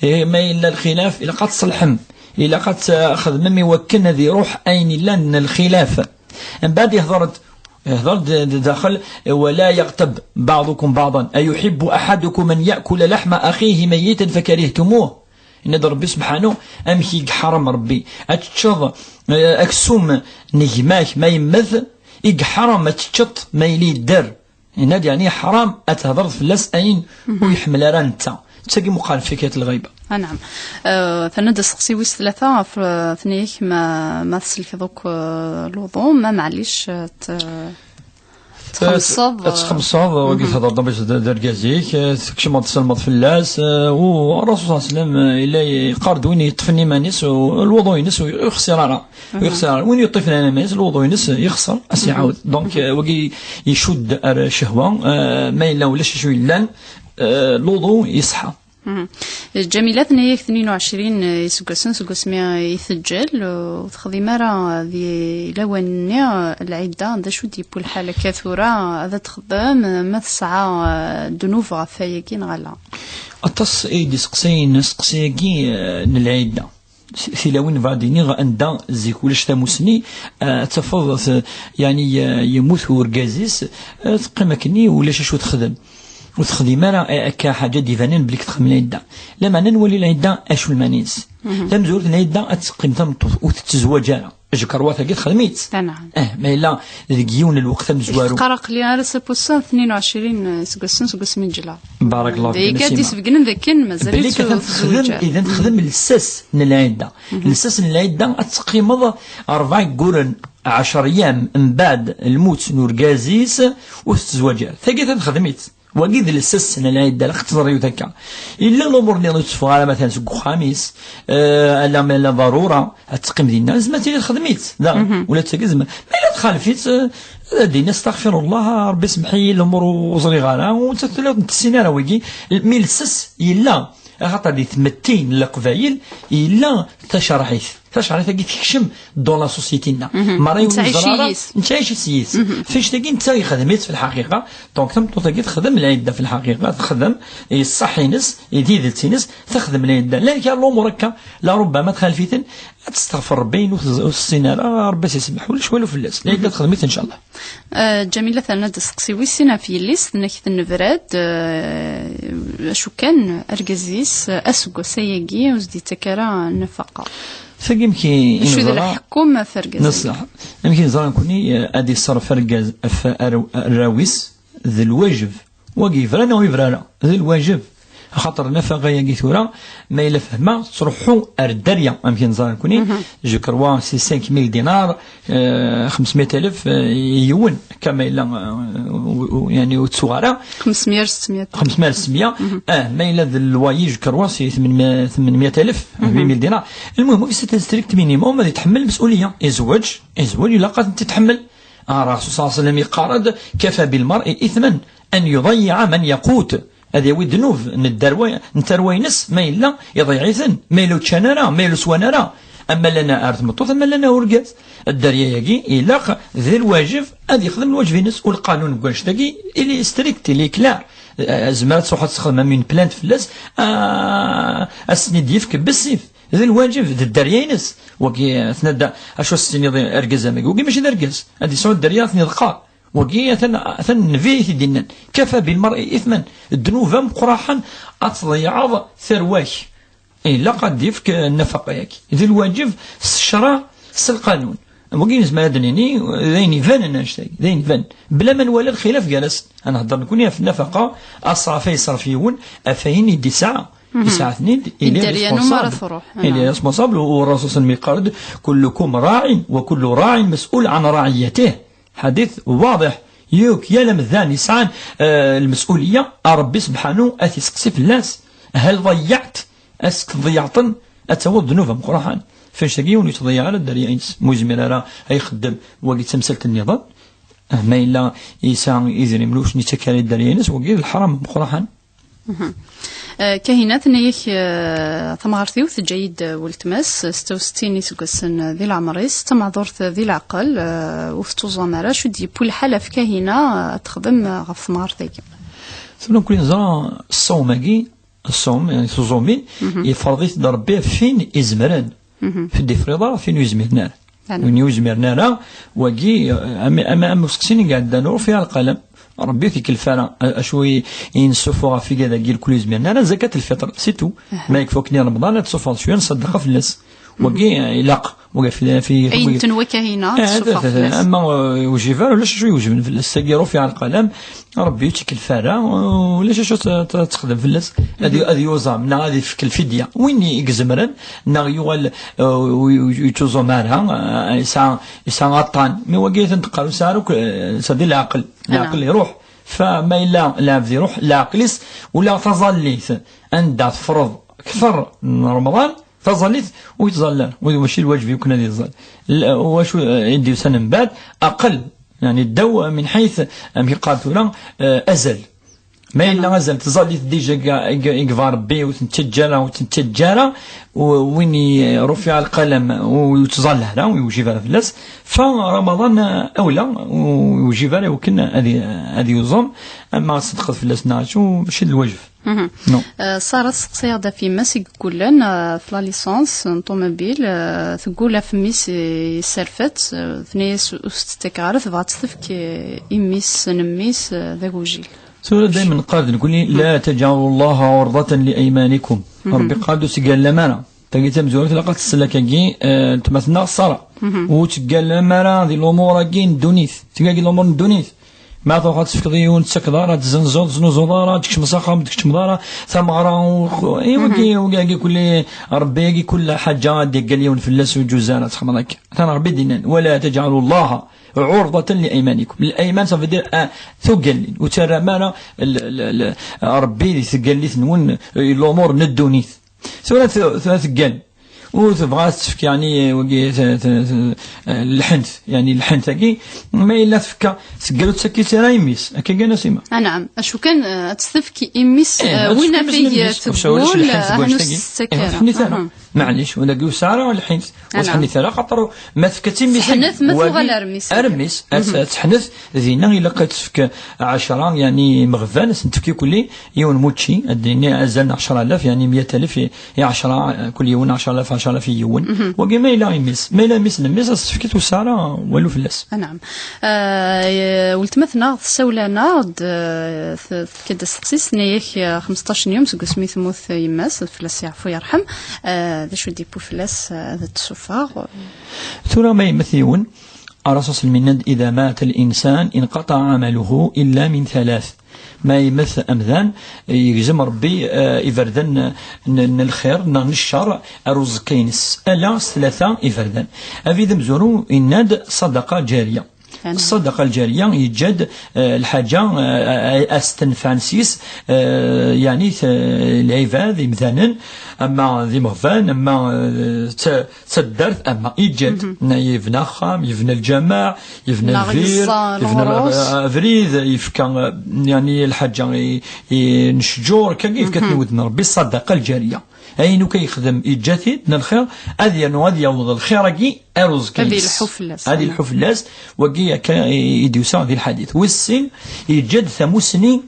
Eh, ma yella lxilaf, ilaq ad tṣelḥem. Ilaq ad txedmem i wakken ad iruḥ ayen yellan n lxilaf. Mbeɛd yehder-d, yehder-d d-, daxel: "Wa la yaɣtab baɛḍukum baɛḍan, ayuḥibbu aḥadukum an yaɛkula laḥma axihi mayyitan fakarihtumuh." Yenna-d Rebbi sebḥanu, amek i yeḥrem Rebbi ad teččeḍ, eh, aksum n gma-k ma yemmet, i yeḥrem ad teččeḍ ma yella yedder. Yenna-d, yeɛni, yeḥrem ad tehder fell-as ayen ur yeḥmel ara netta. D tagi meqqar fakihat lɣiba. Ah, naɛam. Eh, terna-d asteqsi wis tlata ɣef, eh, tenna-yak ma, ma tselkeḍ akk, eh, luḍu, ma maɛlic, eh, t-, txemseḍ, ad txemseḍ, eh, wagi, mhm, thedreḍ d, d argaz-ik, eh, tkecmeḍ tselmeḍ fell-as, eh, u Ṛṛasul ṣalla Llahu ɛalayhi wa sallam, eh, yella yeqqar-d win yeṭṭfen iman-is, u lwuḍu-ines ur yexṣir ara. Ur yexṣir ara. Win yeṭṭfen iman-is, lwuḍu-ines yexṣer, ad s-iɛawed. Donc, eh, wagi icudd ar ccehwa, eh, ma yella ulac acu yellan, eh, lwuḍu yeṣḥa. Mhm. Ǧamila tenna-yak tnin u ɛecrin iseggasen seg wasmi i teǧǧel, ur texdim ara di lawan-nni lɛidda. D acu d-yewwi lḥal akka tura ad texdem, ma tesɛa, eh, ddnub ɣef wayagi neɣ ala? Aṭas i d-iseqsayen aseqsi-agi, eh, n lɛidda. S-, tilawin bɣiɣ ad iniɣ anda zik ulac tamusni, eh, ad tafeḍ, eh, yeɛni, eh, yemmut urgaz-is, eh, teqqim akkenni ulac acu texdem. ur texdim ara, eh, akka ḥaǧa d-ibanen belli texdem lɛidda. Lameɛna nwali lɛidda acu lmani-s. Tamezwarut n lɛidda ad teqqim tameṭṭut, ur tettezwaǧ ara. Jkerwa tagi texdem-itt. Anɛam. Eh, ma yella deg yiwen n lweqt amezwaru. Teqqar aql-i ar ass n wass-a tnin u ɛecrin iseggasen seg wasmi neǧla. Barakallahu fik, a Nasima. Dayagi ad d-isbegnen d akken mazal belli kan texdem, idan texdem lsas n lɛidda. Lsas n lɛidda ad teqqimeḍ rebɛa yegguren, ɛecra yam, mbeɛd lmut n urgaz-is ur tettezwaǧ ara. Tagi atan texdem-itt. Wagi d lsas n lɛidda, la xettẓer yiwet akka. Illa lumuṛ nniḍen ur tetteffeɣ ara matan seg uxxam-is, eh, ala ma yella ḍarura, ad teqqim dinna, zma tili texdem-itt, daɣen, ula d tagi zma. Ma yella txalef-itt, eh, ad d-tini astaɣfirullah, Ṛebbi semmeḥ-iyi lumuṛ ur ẓriɣ ara, u nettat tella ur tessin ara wigi, mi lsas yella, axaṭer di tmetti n Leqbayel yella tacerɛit. Tacerɛit-agi tekcem dans la société-nneɣ. Mara yiwen ur yeẓra ara, nettɛic yis. Nettɛic yis. F annect-agi netta yexdem-itt fi lḥaqiqa. Donc tameṭṭut-agi texdem lɛidda fi lḥaqiqa, texdem i ṣṣeḥ-ines, i tidet-ines, texdem lɛidda. Llan kra lumuṛ akka, la rubbama txalef-iten, ad testeɣfer Ṛebbi, ur tez-, ur tessin ara, Ṛebbi ad s-isemmeḥ, ulac walu fell-as. Lɛidda texdem-it, ncallah. Eh, Ǧamila terna-d asteqsi wis sin ɣef yelli-s, tenna-k tennebrad, eh, acu kan, argaz-is, eh, aseggas-ayagi, ur s-d-yettak ara nnafaqa. Tagi amek i, acu d lḥekkum ɣef argaz-agi? Neṣṣeḥ. Amek i neẓra nekni, eh, ad iṣerref argaz ɣef ar-, arraw-is d lwajeb. Wagi yebra neɣ ur yebra ara? D lwajeb. Axaṭer nnafaqa-agi tura, ma yella fehmeɣ, tettruḥu ar dderya, amek i neẓra nekni, je crois, c'est cinq mille dinars, eh, xemsmya alef, eh, i yiwen, akka ma yella, eh, u-, u-, yani ur ttuɣ ara. Xemsmya ar setmya. Xemsmya ar setmya. Ah, ma yella d loyer, je crois, c'est tmenmya, tmenmya alef, huit mille dinars. Lmuhim, c'est un strict minimum, ad yetḥemmel lmesuliyya. Izweǧ, izweǧ, ilaq ad tent-yetḥemmel. Ah, Rasul sallallahu alayhi wa sallam yeqqar-d, كفى بالمرء إثما أن يضيع من يقوت. Ad yawi ddnub n dderwa-, n tarwa-ines, ma yella iḍeyyeɛ-iten, ma yella ur ččan ara, ma yella ur swan ara. Ama lana ar tmeṭṭut, ama lana urgaz. Dderya-agi, ilaq d lwajeb ad yexdem lwajeb-ines. U lqanun n wanect-agi, il est strict, il est clair. Eh, zemmer ad tṛuḥ ad texdem am une plainte fell-as, ah, ad sen-id-yefk bessif. D lwajeb, d dderya-ines. Wagi, eh, tenna-d, acu ad s-tiniḍ i argaz am wagi? Wagi mačči d argaz. Ad yesɛu dderya, ad ten-iḍeqqer. Wagi atan, atan Nnbi i t-id-yennan. كفى بالمرء إثما. Ddnub ameqqraḥen ad tḍeyyɛeḍ tarwa-k. Ilaq ad d-yefk nnafaqa-yagi. D lwajeb s ccṛeɛ, s lqanun. Wagi nezmer ad d-nini, d ayen ibanen annect-agi, d ayen ibanen. Bla ma nwala lxilaf gar-asen. Ad nehder nekni ɣef nnafaqa, aṣraf ay yeṣref yiwen, ɣef ayen i d-yesɛa. Yesɛa-ten-id, ili responsable. Ili responsable, u Rasul sallam yeqqar-d, كلكم راع وكل راع مسؤول عن رعيته. Ḥadit waḍiḥ, yakk yal amdan yesɛan, eh, lmesuliyya, a Ṛebbi sebḥanu ad t-iseqsi fell-as. Hal ḍeyyɛt, ask tḍeyyɛeḍ-ten, ad tawiḍ ddnub ameqqraḥen. F annect-agi yiwen ur yettḍeyyiɛ ara dderya-ines, ma ur yezmir ara ad ixeddem, wagi d tamsalt nniḍen. Ah, ma yella yesɛa idrimen ur sen-yettak ara i dderya-ines, wagi d leḥram ameqqraḥen. Eh, Kahina tenna-yak, eh, tamɣart-iw teǧǧa-yi-d weltma-s, setta u settin iseggasen di leɛmer-is, d tameɛdurt di leɛqel, eh, ur tettuẓam ara. Acu d-yewwi lḥal ɣef Kahina, eh, ad texdem, eh, ɣef temɣart-agi? Tura nekkni neẓra ṣṣawm-agi, ṣṣawm, yani tuẓumin, yefreḍ-it-id Ṛebbi ɣef win izemren. F id ifriḍ ara, f win ur yezmiren ara. Win ur yezmiren ara, wagi, am, am, am useqsi-nni i iɛeddan, rufiɛ lqalam. Ṛebbi ur t-ikellef ara, a-, acu i, i nessufuɣ ɣef igad-agi lkul ur yezmiren ara, zakat lfiṭr, c'est tout. Ma yekfa akkenni Remḍan, ad tessufɣeḍ cwiya n ṣṣadaqa fell-as. Wagi, eh, ilaq, wagi fi, fi, ayen tenwa Kahina, eh, tessufɣeḍ fell-as. Ama, eh, ur yejib ara, ulac acu iwejben fell-as. Tagi rufiɛ lqalam, Ṛebbi ur tt-ikellef ara, ulac acu ad t-, ad texdem fell-as. Ad y-, ad yuẓam, neɣ ad ifek lfidya. Win i izemren, neɣ yuɣal, uh, ur, ur, ur yettuẓum ara, uh, yesɛa, yesɛa aṭṭan. Mi wagi atan teqqar, ur yesɛi ara akk, uh, yesɛa di leɛqel. Leɛqel iruḥ. Fa ma yella lɛebd iruḥ, leɛqel-is, ula taẓallit, anda tefreḍ kter n Remḍan, taẓallit ur yettẓalla, ur, mačči lwaǧeb yukken ad yettẓall. L-, wacu, eh, i d-yusan mbeɛd, aqel, yani ddaw, eh, min ḥayt, eh, amek yeqqar tura, eh, azal. Ma yella azal tẓallit dija i, i, i yebɣa Ṛebbi, ur tent-teǧǧa ara, ur tent-teǧǧa ara, u win i, eh, rufiɛ lqalam, ur yettẓalla ara, ur yewjib ara fell-as, fa Ramaḍan, eh, awla, ur yewjib ara i wakken ad i, ad yuẓum, ama ad tṣeddqeḍ fell-as neɣ acu, mačči d lwaǧeb. Non. Euh, Sarah tesseqsa-yaɣ-d ɣef yemma-s i yeggulen, euh, ɣef la licence n ṭumubil, euh, teggul ɣef mmi-s, euh, yesserf-itt, euh, tenna-yas ur s-tt-ttak ara, tebɣa ad tt-tefk, euh, i mmi-s n mmi-s, euh, d agujil. Tura daymen qqar-d nekni, "La tajɛalu Llaha ɛurḍatan li aymanikum." Ṛebbi qqar-d ur ttgallam ara. Tagi tamezwarut ilaq ad tessel akkagi, eh, tma-tneɣ Ṣara. Ur ttgallam ara di lumuṛ-agi n ddunit. Ttgagi lumuṛ n ddunit. Ma tṛuḥ ad tefkeḍ i yiwen ur tettakeḍ ara, ad tzenzuḍ, ur teznuzuḍ ara, ad tkecmeḍ s axxam, ur tkecmeḍ ara, tameɣra, u-, i wagi, wagi, wagi kulli, Ṛebbi-agi kull ḥaǧa ad d-iggal yiwen fell-as ur yeǧǧuz ara ad txedmeḍ akka. Atan Ṛebbi d-yennan, "Wala tajɛalu Llaha ɛurḍatan li aymanikum." L-ayman, ça veut dire, ah, tugallin. Ur ttarram ara l-, l-, l-, Ṛebbi di tgallit-nwen, i lumuṛ n ddunit. Tura t-, tura teggal. Ur tebɣa ad tefk, yeɛni, wagi, t-, t-, t-, lḥent, yeɛni, lḥent-agi, ma yella tefka, teggal ur tettak ara i mmi-s. Akka kan, a Sima. Ah, naɛam. Acu kan, eh, ad tt-tefk i mmi-s, eh, ad win tefk i mmi-s, afeg n mmi-s. Ur sɛu ulac teggul, lḥent, eh, teggul, ur tagi. Tt-ttak ara. Ur tḥennet ara. Aha. Maɛlic, ula deg usara lḥint. Ur tḥennet ara, xaṭer ma tefka-tt i mmi-s, teḥnet, ma tuɣal ar mmi-s. Ar mmi-s, ad, ad teḥnet, dinna ilaq ad tefk ɛecra, yeɛni, imeɣban, ad sen-tefk i kulli yiwen n wučči, ad d-nini azal n ɛecra alaf, yeɛni, meyya alaf i, i ɛecra, kul yiwen ɛecra alaf, ɛecra alaf i yiwen. Wagi ma yella i mmi-s, ma yella i mmi-s n mmi-s, ad s-tefk i usara, walu fell-as. Anɛam. Eh, weltma-tneɣ tessawel-aneɣ-d, eh, t-, tefka-d asteqsi, tenna-yak, eh, xemseṭṭac n yum seg wasmi temmut yemma-s, fell-as yeɛfu yerḥem. Eh, d acu i d-yewwi fell-as, eh, ad d-tessufeɣ? Tura ma yemmet yiwen, Ṛṛasul s-, yenna-d, "Iḍa mata l-insan inqaṭaɛ ɛamaluhu illa min thalat." Ma yemmet amdan, yegzem Ṛebbi, eh, iberdan n, n, n lxir neɣ n ccer ar uẓekka-ines. Ala s tlata iberdan. Abrid amezwaru yenna-d ṣṣadaqa ǧariya. Ṣṣadaqa lǧariya yeǧǧa-d, eh, lḥaǧa, eh, a, a s-tenfɛen s-yes, eh, yeɛni t-, lɛibad, imdanen, ama d imeɣban, ama, eh, d ta-, d taddart, ama yeǧǧa-d. Yebna axxam, yebna lǧameɛ, yebna lbir, yebna, eh, abrid, yefka, eh, yeɛni lḥaǧa i, i, n ccǧur, akka yefka-ten i wudem n Ṛebbi, ṣṣadaqa lǧariya. Ayen akk ay yexdem, yeǧǧa-t-id, n lxir, ad yernu ad yaweḍ lxir-agi ar uẓekka-ines. Ad yelḥu fell-as. Ad yelḥu fell-as, wagi akka i, i d-yusa di lḥadit. Wis sin, yeǧǧa-d tamussni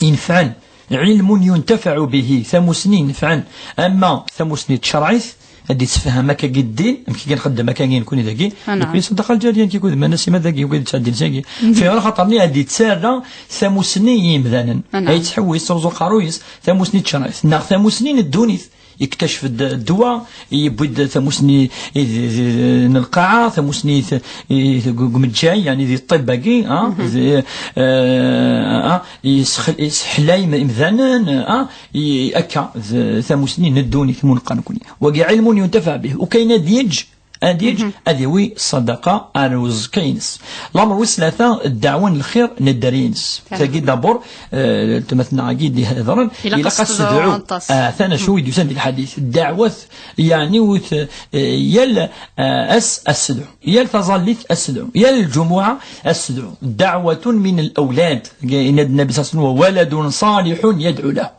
inefɛen. Ɛilmun yuntafaɛu bihi, tamussni inefɛen. Ama tamussni tcerɛit, ad d-yettsefham akkagi ddin, amek i nxeddem akkagi nekni dagi. Nekni ṣṣadaqa lǧariya, nekni kud ma nasi ma dagi, kud yettɛeddin sagi. Fi ɣer xaṭer-nni ad d-yettarra tamussni i yimdanen. Ay yettḥewwis, yettruẓu aqerruy-is, tamussni tcerɛit, neɣ tamussni n ddunit. Yektacef-d ddwa, yewwi-d tamussni i d, d, d, n lqaɛa, tamussni i t-, i t-, deg umejjay, yeɛni di ṭṭibb-agi, ah, d, eh, ah, yesxel-, yesseḥlay im-, imdanen, ah, i, akka, d tamussni n ddunit, mu neqqar nekni. Wagi ɛilmun yuntafaɛ bih. Ukayen ad yeǧǧ, ad yeǧǧ, ad yawi ṣṣadaqa ar uẓekka-ines. Lamer wis tlata, ddeɛwa n lxir n dderya-ines. Tagi d'abord, eh, tmatneɣ-agi d-ihedren, ilaq ad s-tedɛu. Ah, atan acu i d-yusan di lḥadit. Ddeɛwat, yeɛni, wit, eh, yal, eh, ass ad s-tedɛu. Yal taẓallit ad s-tedɛu. Yal lǧumuɛa ad s-tedɛu. Ddeɛwatun min al-awlad. Yenna-d Nnabi ṣalla Llahu ɛalayhi wa sallam, "Wa waladun ṣalihun yadɛu lahu."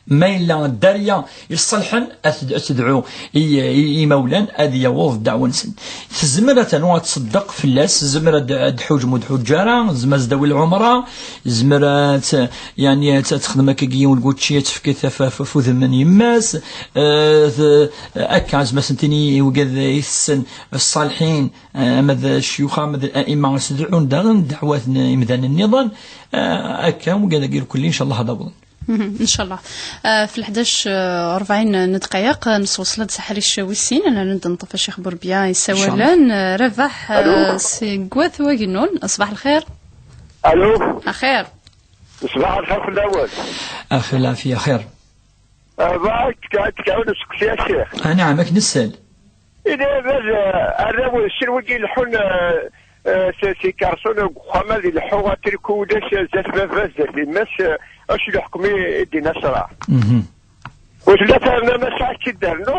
Ma yella dderya iṣelḥen, ad ted-, ad tedɛu i, i, i imawlan ad yaweḍ ddeɛwa-nsen. Tezmer ad ternu ad tṣeddeq fell-as, tezmer ad, ad d-tḥuǧ ma ur d-tḥuǧ ara, tezmer ad s-d-tawi lɛumra, tezmer ad, yeɛni, ad, ad texdem akkagi yiwen n wučči, ad tefk f, f, f udem n yemma-s, eh, t-, akka, tezmer ad sen-tini i wigad i tessen ṣṣaliḥin, eh, ama d cceyuxa, ama d la'imma, ad s-dɛun daɣen ddeɛwat n yimdanen nniḍen, eh, akka, wigad-agi irkelli, ncallah, ad awḍen. Ncallah. Ah, f lḥdac, ah, rebɛin n ddqayeq, ah, nesweṣla-d s aḥric wis sin, ad nernu ad neṭṭef Ccix Burebya yessawalen. Ncallah. Ah, Rabaḥ, ah, seg Wat Wagnun. Ṣbaḥ lxir. Alo. Axir. Ṣbaḥ lxir fell-awen. Axir lɛafiya, axir. Ah, bɣiɣ ad k-, ad k-ɛawneɣ aseqsi, a Ccix. Ah, naɛam, ad k-nessel. Ini bad, eh, arraw n sin wigi ileḥḥun, eh, eh, s, s ikerṣun deg uxxam ad ileḥḥu atriku ulac, eh, zdat baba, zdat yemma-s, eh, acu leḥkem i, i d-yenna ccreɛ? Mhm. Ur tella terna ma sɛa k-id-ternu,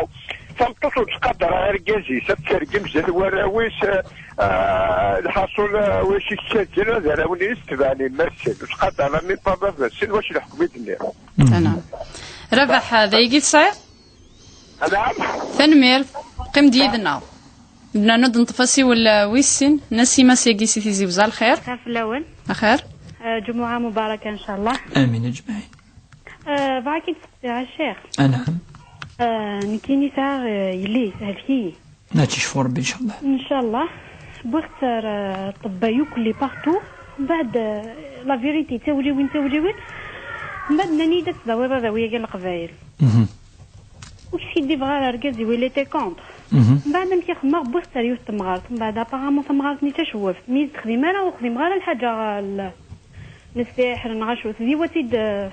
tameṭṭut ur tettqadar ara argaz-is, ad tergem zdat warraw-is, eh, eh, lḥaṣul, eh, wacu i tettazzal, ad arraw-nni tebɛen yemma-tsen, ur tettqadar la même pas baba-tsen, wacu leḥkem i d-nniɣ? Mhm. Anɛam. Rabaḥ, d ayagi tesɛiḍ? Anɛam. Tanemmirt. Qqim-d yid-neɣ. Bnanu d-neṭṭef asiwel, uh, wis sin. Nasima syagi si Tizi Wezzu, lxir. Lxir fell-awen. Axir. Uh, ǧumuɛa mubaraka, ncallah. Amin aǧmaɛin. Uh, bɣiɣ ad k-id-sseqsiɣ, a Ccix. Anɛam. Uh, nekkini sɛiɣ, uh, yelli, tehlek-iyi. Ad tt-yecfu Rebbi, ncallah. Ncallah. Wwiɣ-tt ar, uh, ṭṭebba yakk les partout. Mbeɛd, eh, la vérité, tawliwin, tawliwin. Mbeɛd nnan-iyi-d ad tdawiḍ adawi-agi n Leqbayel. Mhm. Ur skidibeɣ ara, argaz-iw il était contre. Mhm. Mbeɛd amek i xemmeɣ, wwiɣ-tt ar yiwet temɣart. Mbeɛd apparemment tamɣart-nni d tacewwaft. Mi ur texdim ara, ur xdimeɣ ara lḥaǧa, eh, n ssiḥr neɣ acu. Tdiwa-tt-id, eh,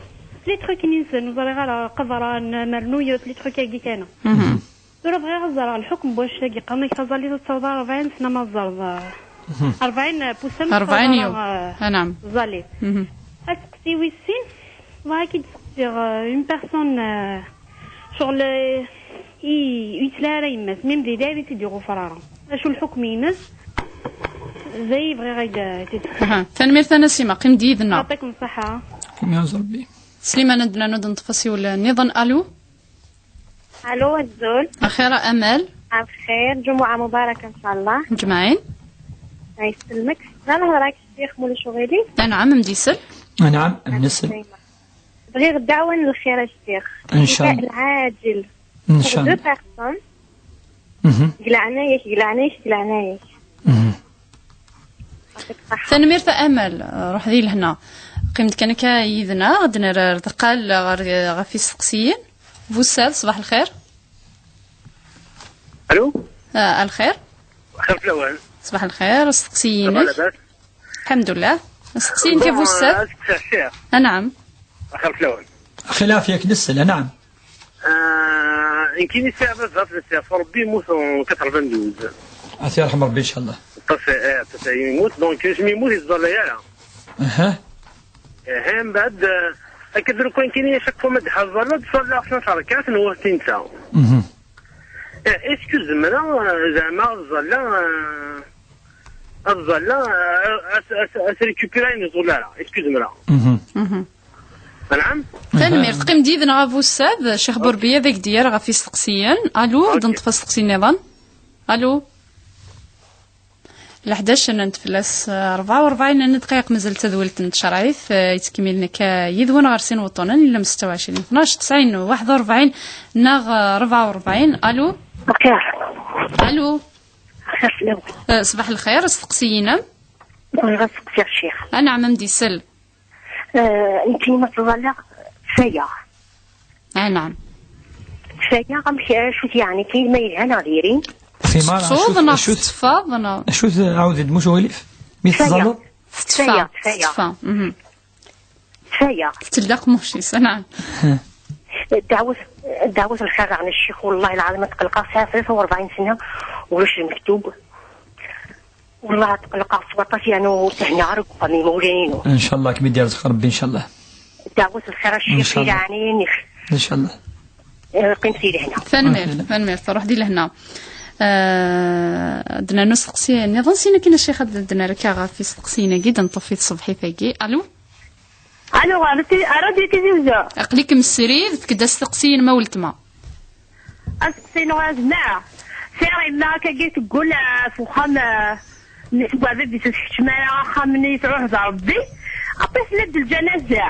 les trucs-nni-nsen, ur ẓriɣ ara, qeḍran, mernuyet, les trucs-agi kan. Mhm. Tura bɣiɣ ad ẓreɣ lḥukm n wannect-agi, qqaren-ak taẓallit ad taweḍ rebɛin sna ma tzerḍ. Mhm. Rebɛin n wussan, rebɛin yum. Eh, anɛam. Taẓallit. Mhm. Aseqsi wis sin, bɣiɣ ad k-id-seqsiɣ, eh, une personne, eh, ccɣel, eh, i, i yettla ara yemma-s, même di dayr i tt-id-yuɣ ufrara. Acu lḥukm-ines? D ayi bɣiɣ ad k-id-seqsiɣ. Aha. Tanemmirt a Nasima, qqim-d yid-neɣ. Yeɛṭikum ṣṣeḥḥa. Kem yaɛuz Rebbi. Sliman, ad d-nernu ad neṭṭef asiwel nniḍen. Alu? Alu, azul. Axir a Amal. Axir, ǧumuɛa mubaraka, ncallah. Ǧemɛin. Ay, yesselmek. La nehḍer ak ccix, mulac uɣilif. Anɛam, m-d-isel. Anɛam, m-d-isel. Bɣiɣ ddeɛwa n lxir a ccix. Ncallah. Lɛaǧil. Ncallah. Deux personnes. Mhm. Deg leɛnaya-k, deg leɛnaya-k, deg leɛnaya-k. Mhm. Tanemmirt a Amal, ruḥ di lehna. Qqim-d kan akka yid-neɣ, ad d-nerr ardaqal ɣer, ɣef isteqsiyen. Bussad, ṣbaḥ lxir. Alu? Ah, a lxir. Xir fell-awen. Ṣbaḥ lxir, asteqsi-inek. Ça va, labas? Lḥemdullah. Asteqsi-inek a Bussad. Bon, euh, asteqsi ccix. Anɛam. Xir fell-awen. Axi lɛafya-k, nesel, anɛam. Ah, nekkini sɛiɣ baba, sɛiɣ Rebbi yemmut en quatre-vingt-douze. Ad t-yerḥem Rebbi, ncallah. Aṭas, eh, aṭas ay yemmut, donc, asmi yemmut, yettẓalla ara. Aha. Eh, mbeɛd, eh, akka d lukan kini, chaque fois ma d-ḥaẓalla, ttẓalla xemsa rkaɛat n wahti netta. Mhm. Eh, est-ce que zemreɣ, eh, zeɛma ad ẓalla, eh, ad ẓalla, eh, as, as, as récupérer ayen ẓull ara? Est-ce que zemreɣ? Mhm. Mhm. Anɛam? Tanemmirt. Qqim-d yid-neɣ a Bussad, Ccix Burbiya ad ak-d-yerr ɣef isteqsiyen. Alu, ok. Ad neṭṭef asteqsi nniḍen. Alu? Leḥdac nnant fell-as, eh, rebɛa u rebɛin n ddqayeq mazal tadwilt n tcerɛit, eh, yettkemmilen akka yid-wen ɣer sin wuṭṭunen, ilem setta u ɛecrin, tnac, tesɛin, waḥed u rebɛin neɣ, eh, rebɛa u rebɛin. Alu? Alu? Xir fell-awen. Eh, ṣbaḥ lxir, asteqsi-inem. Bɣiɣ ad seqsiɣ ccix. Anɛam, a m-d-isel. Eh, nekkini ma ttẓallaɣ, ttfayaɣ. Anɛam. Ttfayaɣ, amek, acu-t yeɛni, kayma yelha neɣ diri? Tima, teṭṭfeḍ acu-t, neɣ acu-t, tetteffaḍ neɣ? Acu-t, ɛawed-d, muc uɣilif? Mi ttfayaɣ. Tettẓalleḍ? Tettfa. Tettfayaɣ, tettfayaɣ. Tettfayaɣ. Mhm. Tettfayaɣ. Tettelt aqemmuc-is, anɛam. Dɛwet, dɛwet lxir daɣen a ccix, wellah lɛaḍim ad tqelqeɣ, sɛiɣ tlata u rebɛin sna, ulac lmektub. Wellah tqelqeɣ s waṭas, yeɛni ur thennaɣ ara deg uxxam imawlan-inu. Ncallah, ad kem-id-yerzuq Rebbi, ncallah. Dɛwet lxir a ccix, ncallah. Di leɛnaya-nnek. Ncallah. Eh, qqim di lehna. Tanemmirt, ncallah. Tanemmirt, ruḥ di lehna. Eh, ad d-nernu asteqsi nniḍen, sin akin a ccix ad d-nerr akka ɣef isteqsiyen-agi, d-neṭṭef i tṣebḥit-agi. Alu? Alu, ar ti-, ar ti-, Tizi Uzzu. Aql-ikem srid, fk-d asteqsiyen ma weltma. Asteqsi-inu azneɣ. Sɛiɣ yemma akkagi teggul, eh, f uxxam, eh, n-, seg uɛbib-is ur tkeččem ara axxam-nni, tṛuḥ d Rebbi. Après tella-d lǧanaza.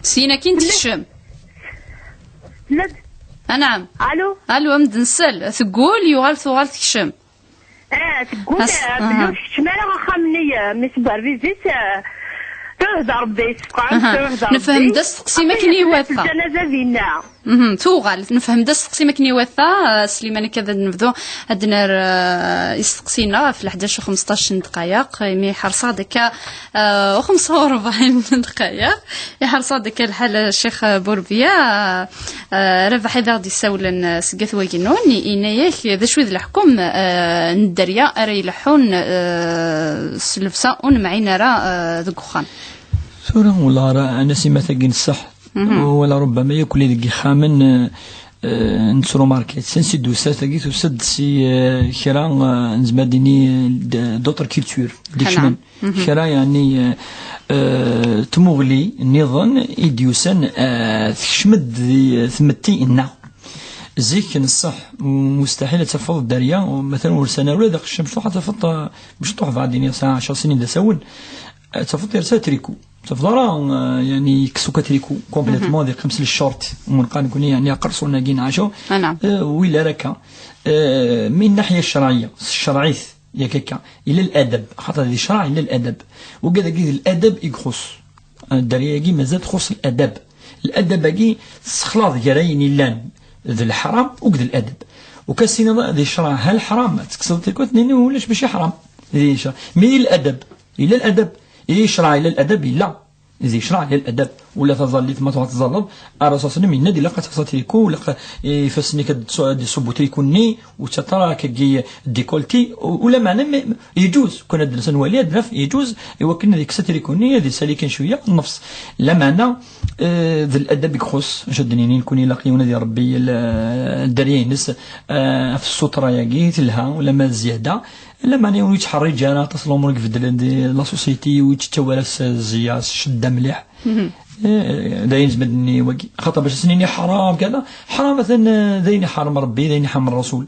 Syin akin tekcem. Tella-d. Anɛam. Alu? Alu, a m-d-nsel. Teggul, yuɣal tuɣal tekcem. Ah, teggul, ah, belli ur tkeččem ara axxam-nni, ah, mi tewwi rbib-is, ah, tuh d Rebbi, teffeɣ, aha, tuh d Rebbi. Nefhem d asteqsi makken iwata. Lǧanaza dinna. Mhm, tuɣal, nefhem d asteqsi makken iwata, ah, Sliman, akka ad nebdu, ad d-nerr, ah, isteqsi-nneɣ ɣef leḥdac u xemseṭṭac n ddqayeq, imi ḥerṣeɣ-d akka, ah, u xemsa u rebɛin n ddqayeq, iḥerṣ-aɣ-d akka lḥal, ah, Ccix Burbiya, ah, Ah, Rabaḥ i d aɣ-d-issawlen, ah, seg At Wagennun, i-, yenna-yak d acu i d leḥkem, ah, n dderya ara ileḥḥun, ah, s llebsa ur nemɛin ara, ah, deg uxxam. Tura, wala ara, a Nasima, tagi n ṣṣeḥ, mhm, wala rubbama yakk li deg yixxamen, ah, ah, nettrumarket. Ansi d-tusa tagi? Tusa-d si, ah, kra, ah, nezmer ad d-nini, d-, d'autres cultures, d-ikecmen. Mhm. Kra, yeɛni, eh, eh, tmuɣli nniḍen i d-yusan, eh, tekcem-d di tmetti-nneɣ. Zik, n ṣṣeḥ, mu-, mustaḥil ad tafeḍ dderya, u-, matan ur san ara ula d aqeccem, mecṭuḥ ad tafeḍ, eh, mecṭuḥ, bɣa ad d-iniɣ sɛa ɛecṛ snin d asawen, ad tafeḍ yersa atriku. Ur tafeḍ ara, eh, yeɛni, yekkes akk atriku, complètement, mhm, ad yeqqim s le short, mu neqqar nekkni, yeɛni, aqerṣun-agi n ɛacu, eh, wila ara akka. Eh, min naḥya ccerɛiyya, s ccerɛit, Yak akka, yella ladab, xaṭer di ccṛeɛ yella ladab. Wigad-agi d ladab i ixuṣṣ. Dderya-agi mazal txuṣṣ ladab. Ladab-agi tessexlaḍ gar ayen yellan d leḥram akked ladab. Ukan tessiniḍ di ccṛeɛ ha leḥram, ad tekkseḍ tirkut, nini ulac, mačči ḥram. Di ccṛeɛ. Mi ladab, yella ladab. Di ccṛeɛ yella ladab, yella. Di ccṛeɛ yella ladab. Ula taẓallit ma tebɣa tẓalleḍ, Ṛṛasul ṣalla Llahu ɛalayhi wa sallam yenna-d ilaq ad tekkseḍ triku, ilaq ifassen-ik ad d-, ad d-iṣubbu triku-nni, ur ttaṭṭar akkagi décolleté, u-, ulameɛna ma, yeǧuz, kan ad d-nas ad nwali, ad naf, yeǧuz, i wakken ad yekkes triku-nni, ad isali kan cwiya nnefs. Lameɛna, eh, d ladab i ixuṣṣ, acu ad d-nini, nekni ilaq yiwen ad iṛebbi l-, dderya-ines, eh, ɣef ssutra-agi, telha, ulamma d zzyada, lameɛna ur yettḥerriǧ ara aṭas n lumuṛ i ibeddlen di la société, ur yettawi ara s zzeyya, s ccedda mliḥ. Eh, d ayen zmed-nni wagi. Xaṭer bac ad s-nini ḥram, kada, ḥram atan, eh, d ayen iḥrem Ṛebbi, d ayen iḥrem Ṛṛasul.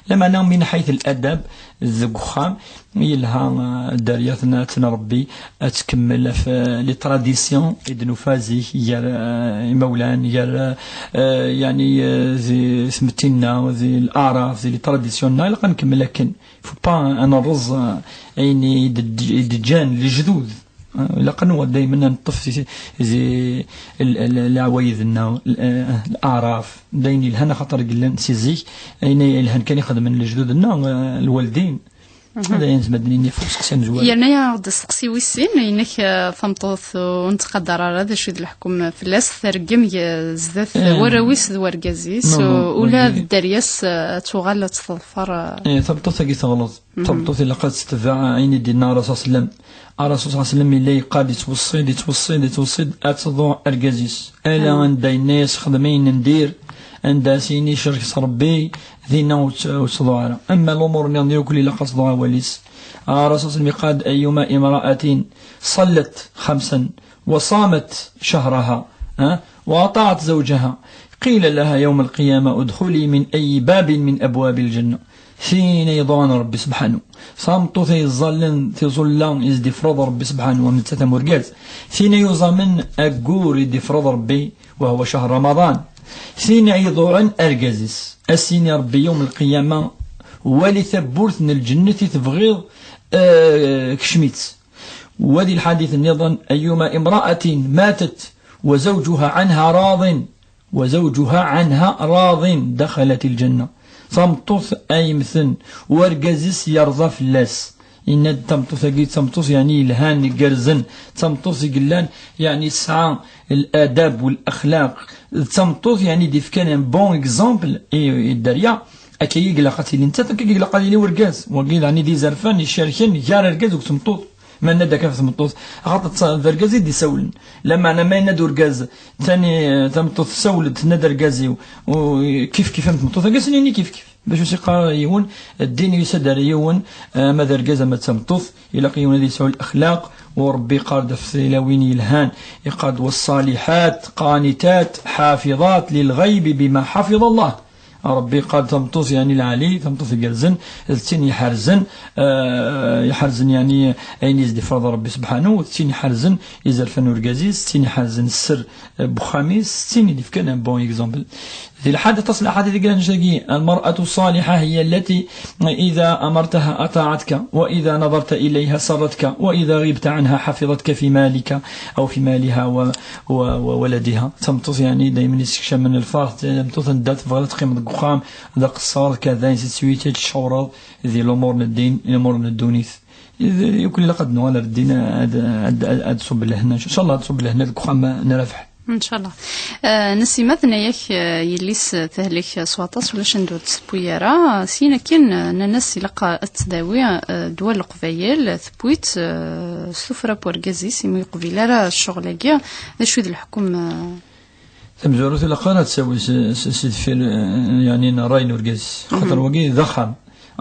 Lameɛna min ḥayt ladab deg uxxam, yelha, eh, dderya ad tt-nṛebbi, ad tkemmel ɣef, eh, les traditions i d-nufa zik gar, eh, imawlan, gar, eh, yeɛni, eh, di tmetti-nneɣ, di leɛraf, di les traditions-nneɣ, ilaq ad nkemmel akken. Faut pas ad nṛez, eh, ayen i d-, i d-ǧǧan lejdud. Ilaq ad nwa daymen ad neṭṭef di, di l-, l-, leɛwayed-nneɣ, l-, eh, leɛraf, d ayen yelhan axaṭer yellan si zik, ayen yelhan kan i xedmen lejdud-nneɣ, eh, lwaldin. Ad ayen zmadnin yaf usteqsi amezwaru. Yerna-yaɣ-d asteqsi wis sin, inek, eh, tameṭṭut ur nettqadar ara d acu i d leḥkem fell-as, tergem g-, zdat warraw-is d wergaz-is, ula d dderya-s, eh, ad tuɣal ad tt-teḍfer, eh. Eh, tameṭṭut-agi teɣleḍ. Tameṭṭut ilaq ad tetbeɛ ayen i d-yenna Ṛṛasul ṣalla Llahu ɛalayhi wa sallam. Ṛṛasul ṣalla Llahu ɛalayhi wa sallam yella yeqqar-d yettweṣṣi-d, yettweṣṣi-d, yettweṣṣi-d, ad tḍuɛ argaz-is. Ala anda yenna-yas xdem ayen n dir, anda as-yini cerket Ṛebbi, dinna ur tt-, ur tt-tḍuɛ ara. Ama lumuṛ-nniḍen yakk ilaq ad tḍuɛ awal-is. Ṛṛasul ṣalla Llahu ɛalayhi wa sallam yeqqar-d: أيما امرأة صلت خمسا وصامت شهرها، ها، وأطاعت زوجها قيل لها يوم القيامة ادخلي من أي باب من أبواب الجنة. Tin ay iḍuɛen Ṛebbi subḥanu. Tameṭṭut ay iẓẓallen tiẓulla i s-d-ifreḍ Ṛebbi subḥanu, am nettat am urgaz. Tin ay uẓamen aggur i d-ifreḍ Ṛebbi, وهو شهر رمضان. Tin ay iḍuɛen argaz-is. Ad s-yini Ṛebbi yawm lqiyama, wali tawwurt n lǧennet i tebɣiḍ, eh, kcem-itt. Wa di lḥadit nniḍen: أيما امرأة ماتت وزوجها عنها راض، وزوجها عنها راض دخلت الجنة. Tameṭṭut ay mmten, u argaz-is yerẓa fell-as. Yenna-d tameṭṭut-agi d tameṭṭut, yeɛni, yelhan, igerrzen, d tameṭṭut i yellan, yeɛni, tesɛa ladab u laxlaq, d tameṭṭut, yeɛni, d-ifkan un bon exemple i, i dderya. Akka i ilaq ad tili nettat, akka i ilaq ad yili urgaz. Wagi, yeɛni, d izerfan icerken gar argaz u tmeṭṭut. Ma yenna-d akka ɣef tmeṭṭut, axaṭer d ta-, d argaz i d-isawlen. Lameɛna ma yenna-d urgaz, tani, tameṭṭut tessawel-d, tenna-d argaz-iw, u kif kif am tmeṭṭut, argaz-nni kif kif. Bac ur s-iqqar ara yiwen, ddin yusa-d ar yiwen, ama d argaz ama d tameṭṭut, ilaq yiwen ad yesɛu laxlaq, u Ṛebbi yeqqar-d ɣef tilawin yelhan, yeqqar-d: والصالحات قانتات حافظات للغيب بما حفظ الله. Ṛebbi yeqqar-d tameṭṭut, yeɛni, lɛali, tameṭṭut igerrzen, d tin iḥerzen, eh, iḥerzen, yeɛni, ayen i s-d-ifreḍ Ṛebbi subḥanu, d tin iḥerzen izerfan urgaz-is, d tin iḥerzen sser, eh, n wexxam-is, d tin i d-ifkan un bon exemple. Di lḥad, aṭas n lḥadit i yellan dagi: المرأة الصالحة هي التي إذا أمرتها أطاعتك، وإذا نظرت إليها سرتك، وإذا غبت عنها حفظتك في مالك أو في مالها و-، و-، وولدها. Tameṭṭut, yeɛni, daymen yessekcamen lferḥ, tameṭṭut anda tebɣiḍ ad teqqimeḍ deg uxxam, d aqeṣṣer, kan d ayen tettwit ad tcawreḍ di lumuṛ n ddin, lumuṛ n ddunit. Yakk ilaq ad nuɣal ar ddin, ad, ad, ad, ad tṣubb lehna. Incallah ad tṣubb lehna deg uxxam n Rabeḥ. Incallah. Eh, Nasima tenna-yak, eh, yelli-s tehlek s waṭas, ulac anda ur d-tewwi ara. Syin akken, eh, nnan-as ilaq ad tdawi, eh, ddwa n Leqbayel, tewwi-tt, eh, s tuffra n urgaz-is, imi ur yeqbil ara ccɣel-agi. D acu i d leḥkem, eh? Tamezwarut ilaq ara ad tawi s, s, s deffir, eh, yeɛni, n ṛṛay n urgaz. Xaṭer wagi d axxam.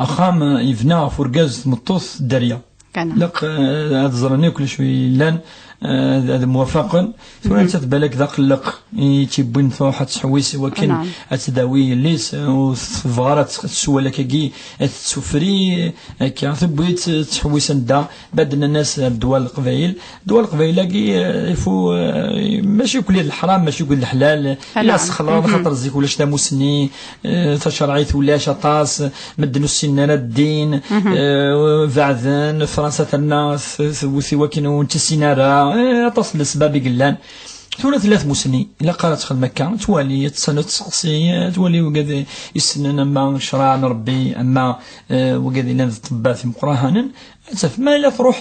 Axxam, eh, yebna ɣef urgaz d tmeṭṭut dderya. Ilaq, eh, ad ẓren akk d acu yellan, ad mwafaqen. Tura nettat balak d aqelleq i tt-iwwin truḥ ad tḥewwis i wakken ad tdawi yelli-s, ur tebɣa ara ad tessewwal akkagi, ad tettufri. Akka tewwi-tt, tettḥewwis anda, bad nnan-as ar ddwa n Leqbayel. Ddwa n Leqbayel-agi, eh, ifu, eh, mačči akk d leḥram, mačči akk d leḥlal. Ila sexlaḍ, xaṭer zik ulac tamusni, eh, tacerɛit ulac aṭas, medden ur ssinen ara ddin, eh, beɛden, Fransa terna t-, tewwet i wakken ur tt-issin ara, eh, aṭas n lesbab i yellan. Tura tella tmusni, ilaq ara txedem akka, twali, ad tessal, ad tesseqsi, eh, twali wigad issnen ama ccṛeɛ n Ṛebbi, ama, eh, wigad illan d ṭṭebbat imeqranen, ad taf ma yella truḥ,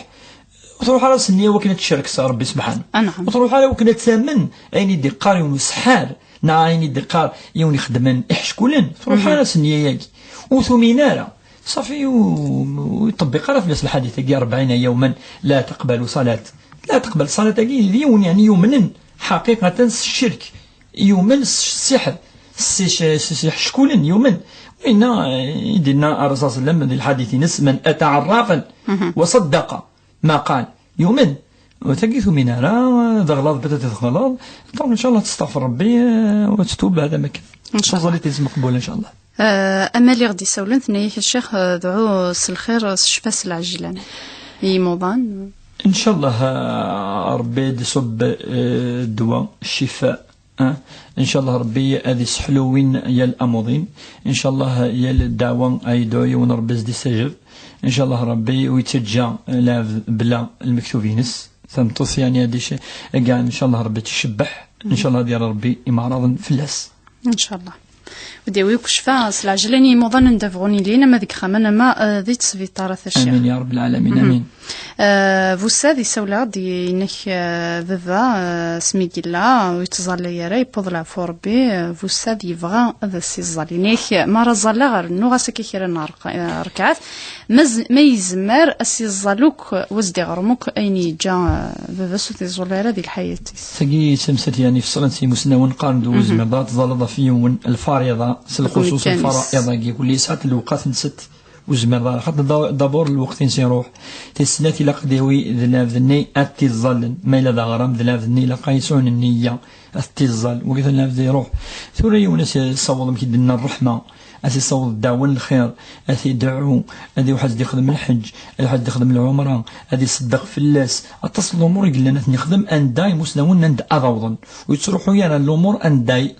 ur truḥ ara s nniya wakken ad tcerk s Ṛebbi subḥanu. Ur truḥ ara wakken ad tamen ayen i d-iqqar yiwen useḥḥar, neɣ ayen i d-iqqar yiwen ixeddmen iḥeckulen, truḥ ara s nniya-agi. Ur tumin ara. Ṣafi, ur, ur iṭebbiq ara fell-as lḥadit-agi, أربعين يوما لا تقبل صلاة. لا تقبل صلاة-agi d yiwen, yeɛni yumnen ḥaqiqatan s ccirk, yumen s ssiḥr, s, s, s, s iḥeckulen, yumen. Winna, eh, i d-yenna Ṛṛasul صلى الله عليه وسلم di lḥadit-ines: من أتى عرافا وصدق ما قال. Yumen. Tagi tumin ara, d aɣlaḍ bata tɣlaḍ. Donc, إن شاء الله, testaɣfer Ṛebbi, eh, u tettub, hada ma kan. إن شاء الله. Tuẓallit-is maqbula, إن شاء الله. Eh, amal i ɣ-d-isawlen, tenna-yak, a Ccix, eh, dɛu s lxir, s ccfa, s lɛejlan i yimuḍan. إن شاء الله, eh, Ṛebbi ad iṣubb, eh, ddwa, ccifa, eh. إن شاء الله Ṛebbi ad iseḥlu win yal amuḍin. إن شاء الله yal ddeɛwa ay yedɛu yiwen Ṛebbi ad s-d-isajeb. إن شاء الله Ṛebbi ur yettaǧǧa lɛebd bla lmektub-ines. Tameṭṭut, yeɛni, ad ic-, agi, إن شاء الله Ṛebbi ad tt-icebbeḥ. إن شاء الله ad yerr Ṛebbi imeɛraḍen fell-as. إن شاء الله. Ad d-yawi akk ccfa s lɛejlan i yimuḍan anda bɣun ilin, ama deg ixxamen, ama, eh, di tesbiṭarat, a Ccix. آمين يا رب العالمين, آمين. Eh, Bussad isawel-aɣ-d, yenna-k, eh, baba, eh, asmi yella ur yettẓalla ara, yewweḍ leɛfu Ṛebbi, eh, Bussad yebɣa ad as-iẓẓal. Yenna-k, mi ara ẓẓalleɣ, rnuɣ-as akka kra n rq-, eh, rrekɛat. Ma z-, ma yezmer ad s-iẓẓal akk, u ad s-d-iɣrem akk ayen yeǧǧa, eh, baba-s ur t-iẓẓul ara di lḥayat-is. Tagi d tamsalt, yeɛni, ifeṣṣlen s yimusnawen, qqaren-d ur tezmireḍ ara ad tẓalleḍ ɣef yiwen lfariḍa, s lxuṣuṣ lfara'iḍ-agi, kulli yesɛa lewqat-nsent, ur tezmireḍ ara. Xaṭer da-, d'abord lweqt-ines iruḥ. Tis snat, ilaq ad yawi d lɛebd-nni ad t-iẓẓallen. Ma yella d aɣram, d lɛebd-nni ilaq ad yesɛun nniya ad t-iẓẓal. Wagi d lɛebd iruḥ. Tura yiwen ad s-yessaweḍ, amek i d-nenna, ṛṛeḥma. Ad s-iṣaweḍ ddeɛwa n lxir, ad t-idɛu, ad iruḥ ad s-d-ixdem lḥeǧǧ, ad iruḥ ad s-d-ixdem lɛumra, ad iṣeddeq fell-as. Aṭas n lumuṛ i yellan ad ten-ixdem anda imusnawen anda ad awḍen. Ur yettruḥu ara lumuṛ anda i-,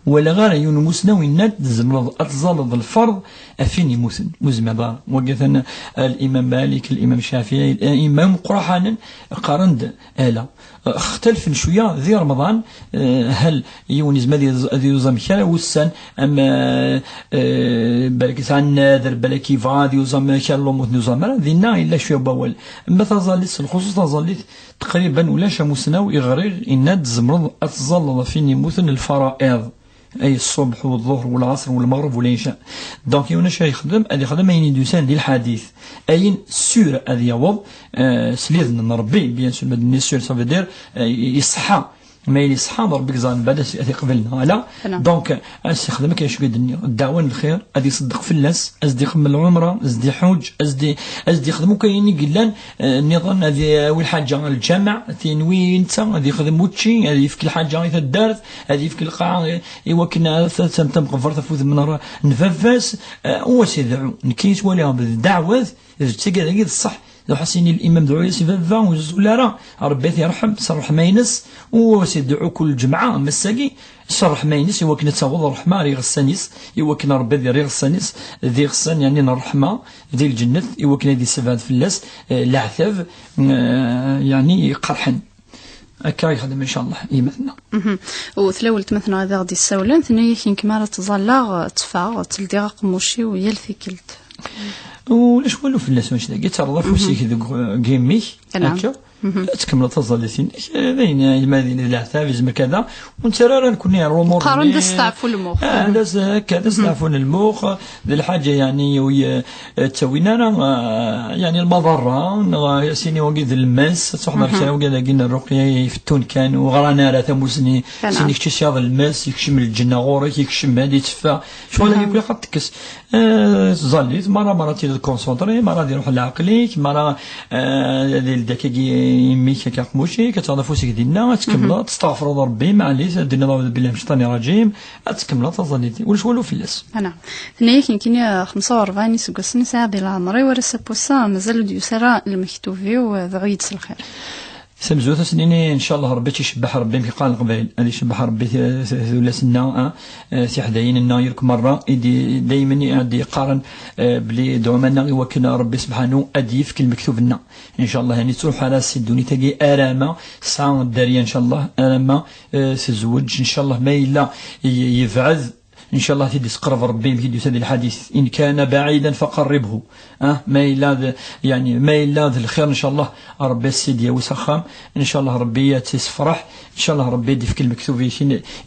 walaɣ ara yiwen umusnaw yenna-d tzemreḍ ad tẓalleḍ lferḍ ɣef win yemmuten. Ur zmireḍ ara. Wagi atan, eh, Limam Malik, Limam Cafiɛi, eh, imam qraḥanen qqaren-d ala. Xtalfen cwiya di Remḍan, eh, hal yiwen yezmer ad yuz-, ad yuẓam kra wussan, am, eh, eh, balak yesɛa nnader, balak yebɣa ad yuẓam kra n lumuṛ ur t-nuẓam ara, dinna yella cwiya n wawal. Ama taẓallit, s lxuṣuṣ taẓallit, teqriban ulac amusnaw iɣriɣ, yenna-d tzemreḍ ad tẓalleḍ ɣef win yemmuten lfara'iḍ. Ay ṣṣubḥ, u ḍḍuhr, u lɛaṣr, u lmeɣreb, u lɛica. Donc, yiwen acu ara yexdem? Ad yexdem ayen i d-yusan di lḥadit. Ayen sûr ad yaweḍ, eh, s lidn n Ṛebbi, bien sûr, ma d-nni sûr, ça veut dire, eh, iṣeḥḥa. Ma yella iṣeḥḥa, d Ṛebbi i yeẓran, bad ad t-iqbel neɣ ala. Donc, ad s-yexdem akken acu i d-nniɣ. Ddeɛwa n lxir, ad iṣeddeq fell-as, ad s-d-ixdem lɛumra, ad s-d-iḥuǧ, ad s-d-, ad s-d-ixdem akk ayen i yellan, eh, nniḍen, ad yawi lḥaǧa ɣer lǧameɛ, tinwi netta, ad yexdem učči, ad yefk lḥaǧa i taddart, ad yefk lqaɛa i, i wakken ad t-, ad tamqebbert ɣef udem n r-, n baba-s, eh, u ad s-idɛu. Nekk yettwaliɣ d ddeɛwat, d tigad-agi d ṣṣeḥ. Ruḥ ad s-ini limam dɛu-yas i baba, ur yeẓẓul ara, Ṛebbi ad t-yerḥem s ṛṛeḥma-ines, u ad s-idɛu kul lǧemɛa, am ass-agi, s ṛṛeḥma-ines, i wakken ad taweḍ ṛṛeḥma ar iɣessan-is, i wakken Ṛebbi ad yerr iɣessan-is d iɣessan, yeɛni, n ṛṛeḥma, di lǧennet, i wakken ad yessebɛed fell-as, eh, leɛtab, eh, yeɛni, iqerḥen. Akka i yexdem, ncallah, i yimatma. U tlawelt ma tenɣa ad aɣ-d-issawlen, tenna-yak, nekk mi ara ttẓallaɣ, tteffɣeɣ, tteldiɣ aqemmuc-iw yal tikkelt. Ulac walu fell-as, mačči dagi, terreḍ afus-ik deg, deg imi-k, akka, ad tkemmleḍ taẓallit-inek, eh, d ayen, eh, ma d leɛtab, yezmer kada, ur nettarra ara nekkni ar lumuṛ-nni. Qqaren d asteɛfu n lmux. Ah, d as-, akka, d asteɛfu n lmux, d lḥaǧa, yeɛni, ur y-, eh, ttawin ara, eh, yeɛni, lmaḍerra, neɣ, eh, sini wagi d lmes, ad truḥeḍ ar kra wagi dagi n rruqya ifettun kan, ur ɣran ara tamusni, sini kečč siyaḍ lmes, yekcem lǧenna ɣur-k, yekcem ad yetteffeɣ. Ccɣel-agi akk ilaq ad tekkes. Eh, tẓallit, mara, mara ad tiliḍ concentré, mara ad iruḥ leɛqel-ik, mara, eh, ad yeldi akkagi imi-k akka aqmuc-ik, ad taɣeḍ afus-ik dinna, ad tkemmleḍ, ad testeɣfreḍ Rebbi, maɛlis, ad d-tiniḍ: "Aɛudu billahi min cciṭani rajim", ad tkemmleḍ taẓallit-ik. Ulac walu fell-as. Ana. Tenna-yak nekkini, eh, xemsa u rebɛin iseggasen i sɛiɣ di leɛmer-iw, ar ass n wass-a mazal ur d-yusi ara lmektub-iw, eh, dɛu-yi-d s lxir. Tamezwarut, ad s-nini, ncallah, Rebbi ad icebbeḥ Rebbi, amek i qqaren Leqbayel, ad icebbeḥ Rebbi t-, t-, tullas-nneɣ, ah, eh, tiḥdayin-nneɣ yakk merra, i d-, daymen i d-yeqqaren, eh, belli dɛuman-nneɣ i wakken Rebbi sebḥanu ad d-yefk lmektub-nneɣ. Ncallah, yani, ttruḥ ara si ddunit-agi arama tesɛa dderya, ncallah, arama, eh, tezweǧ, ncallah, ma yella y-, yebɛed, ncallah, ad t-id-yesqerb Rebbi, amek i d-yusa di lḥadit: "In kana baɛidan faqarribhu." Ah, ma yella d, yani, ma yella d lxir, ncallah, Rebbi ad s-id-yawi s axxam, ncallah, Rebbi ad tt-yessefreḥ, ncallah, Rebbi ad d-yefk lmektub-ik,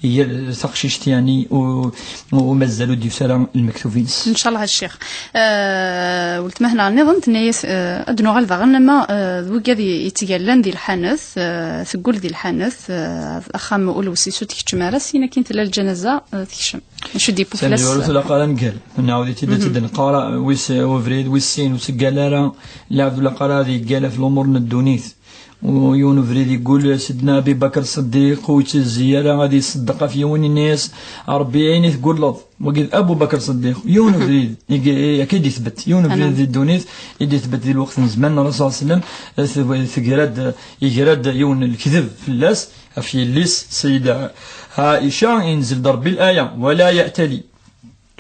yir taqcict, yani, u, u mazal ur d-yusi ara lmektub-ines. Ncallah a ccix. Eh, weltma-tneɣ nniḍen tenna-yas, eh, ad nuɣal daɣen ama, eh, d wigad i-, yettgallan di lḥanet, eh, teggul di lḥanet, eh, axxam ul wessis ur tkeččem ara, syin akin tella lǧanaza, eh, tekcem. Acu d-yewwi fell-as? Send ur tulaq ara ngal. Nɛawed-it-id, ad t-id-neqqar, wis, ubrid wis sin ur teggal ara, lɛebd ur ilaq ara ad yeggal ɣef lumuṛ n ddunit. U yiwen ubrid yeggul Sidna Abi Bakr Ṣeddiq, ur yettezzi ara ad iṣeddeq ɣef yiwen, ini-as: "Ṛebbi, ayen i tegguleḍ." Wagi d Abu Bakr Ṣeddiq, yiwen ubrid, i, i, akka i d-ithbet, yiwen ubrid di ddunit, i d-ithbet di lweqt n zzman n Rasul sallam, t-, tegra-d, yegra-d yiwen lekdeb fell-as, ɣef yelli-s, Sayyida Ɛica, inzel-d Ṛebbi laya: "Wala ya'tali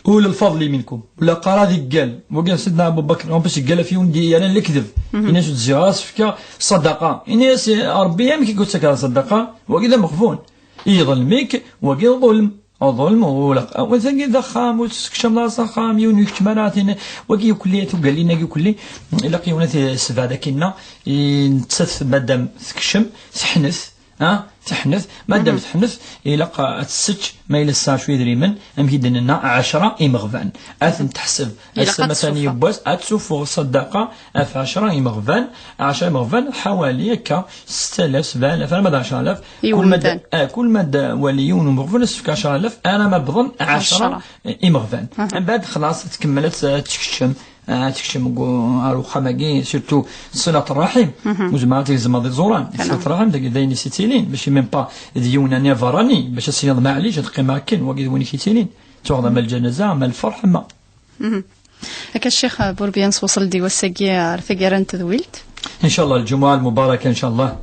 ulul fadli minkum." Ula qqar ad iggal, wagi Sidna Abu Bakr, en plus, iggal ɣef yiwen d-yerran lekdeb. Ini-as: "Ur d-zziɣ ara s-fkeɣ ṣadaqa." Ini-as: "Ṛebbi, amek i k-id-yettaker ṣadaqa? Wagi d ameɣbun. Iḍlem-ik, wagi d ḍulm." Ḍulm, ula, wa tagi d axxam, ur tessekcam ara s axxam, yiwen ur ikeččem ara, tin, wagi yukelli, tugalin-agi yukelli, ilaq yiwen ad t-, sebɛed akinna, i nettat, madam tekcem, teḥnet, ha, teḥnet, madam teḥnet, ilaq ad tessečč, ma yella tesɛa cwi idrimen, amek i d-nenna, ɛecra imeɣban. Ad ten-teḥseb. Ilaq ass-a ad matan tessufeɣ. Yiwwas, ad tsuffeɣ ṣaddaqa ɣef ɛecra imeɣban, ɛecra imeɣban, ḥawali akka, setta alaf, sebɛa alaf, arma d ɛecra alaf. I kul ma d-, umdan. Ah, kul ma d-wali yiwen umeɣbun, ad s-tefk ɛecra alaf, arma wwḍen ɛecra imeɣban. Aha. Mbeɛd, xlaṣ, tkemmel ad t-, ad tekcem, ah, ad tekcem deg u-, ar uxxam-agi, surtout ṣilat ṛṛaḥim. Mhm. Ur tezmireḍ ad tgezmeḍ iẓuran. Ṣilat ṛṛaḥim, d, d ayen i s-yettilin, mačči même pas d yiwen-nni aberrani, bac ad s-tiniḍ: "Maɛlic, ad qqimeɣ akken", wagi d win i k-yettilin. Tuɣeḍ ama lǧanaza, ama lferḥ, ama. Mhm. Akka, Ccix Burbyan, swasel-d i wass-agi ar taggara n tedwilt. Ncallah, lǧumuɛa lmubaraka, ncallah.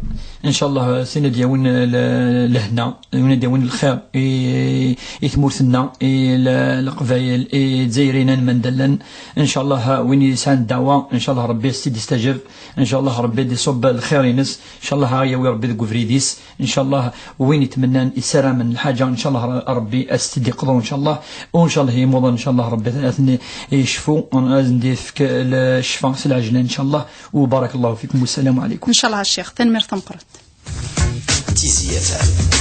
Ncallah, tin ad yawin l-, lehna, win ad yawin lxir i, i tmurt-nneɣ, i l-, Leqbayel, i Izzayriyen, anda llan. Ncallah, win yesɛan ddeɛwa, ncallah, Rebbi ad s-t-id-yestajeb. Ncallah, Rebbi ad d-iṣubb lxir-ines. Ncallah, ad yawi Rebbi deg ubrid-is. Ncallah, win itmennan, isaramen lḥaǧa, ncallah, Rebbi ad s-t-id-iqḍu, ncallah. U ncallah, imuḍan, ncallah, Rebbi ad ten-yecfu, ad sen-d-yefk ccfa s lɛejlan, ncallah. U barakallahu fikum, wassalamu alaikum. Ncallah, a Ccix, tanemmirt tameqqrant. Tizi F M.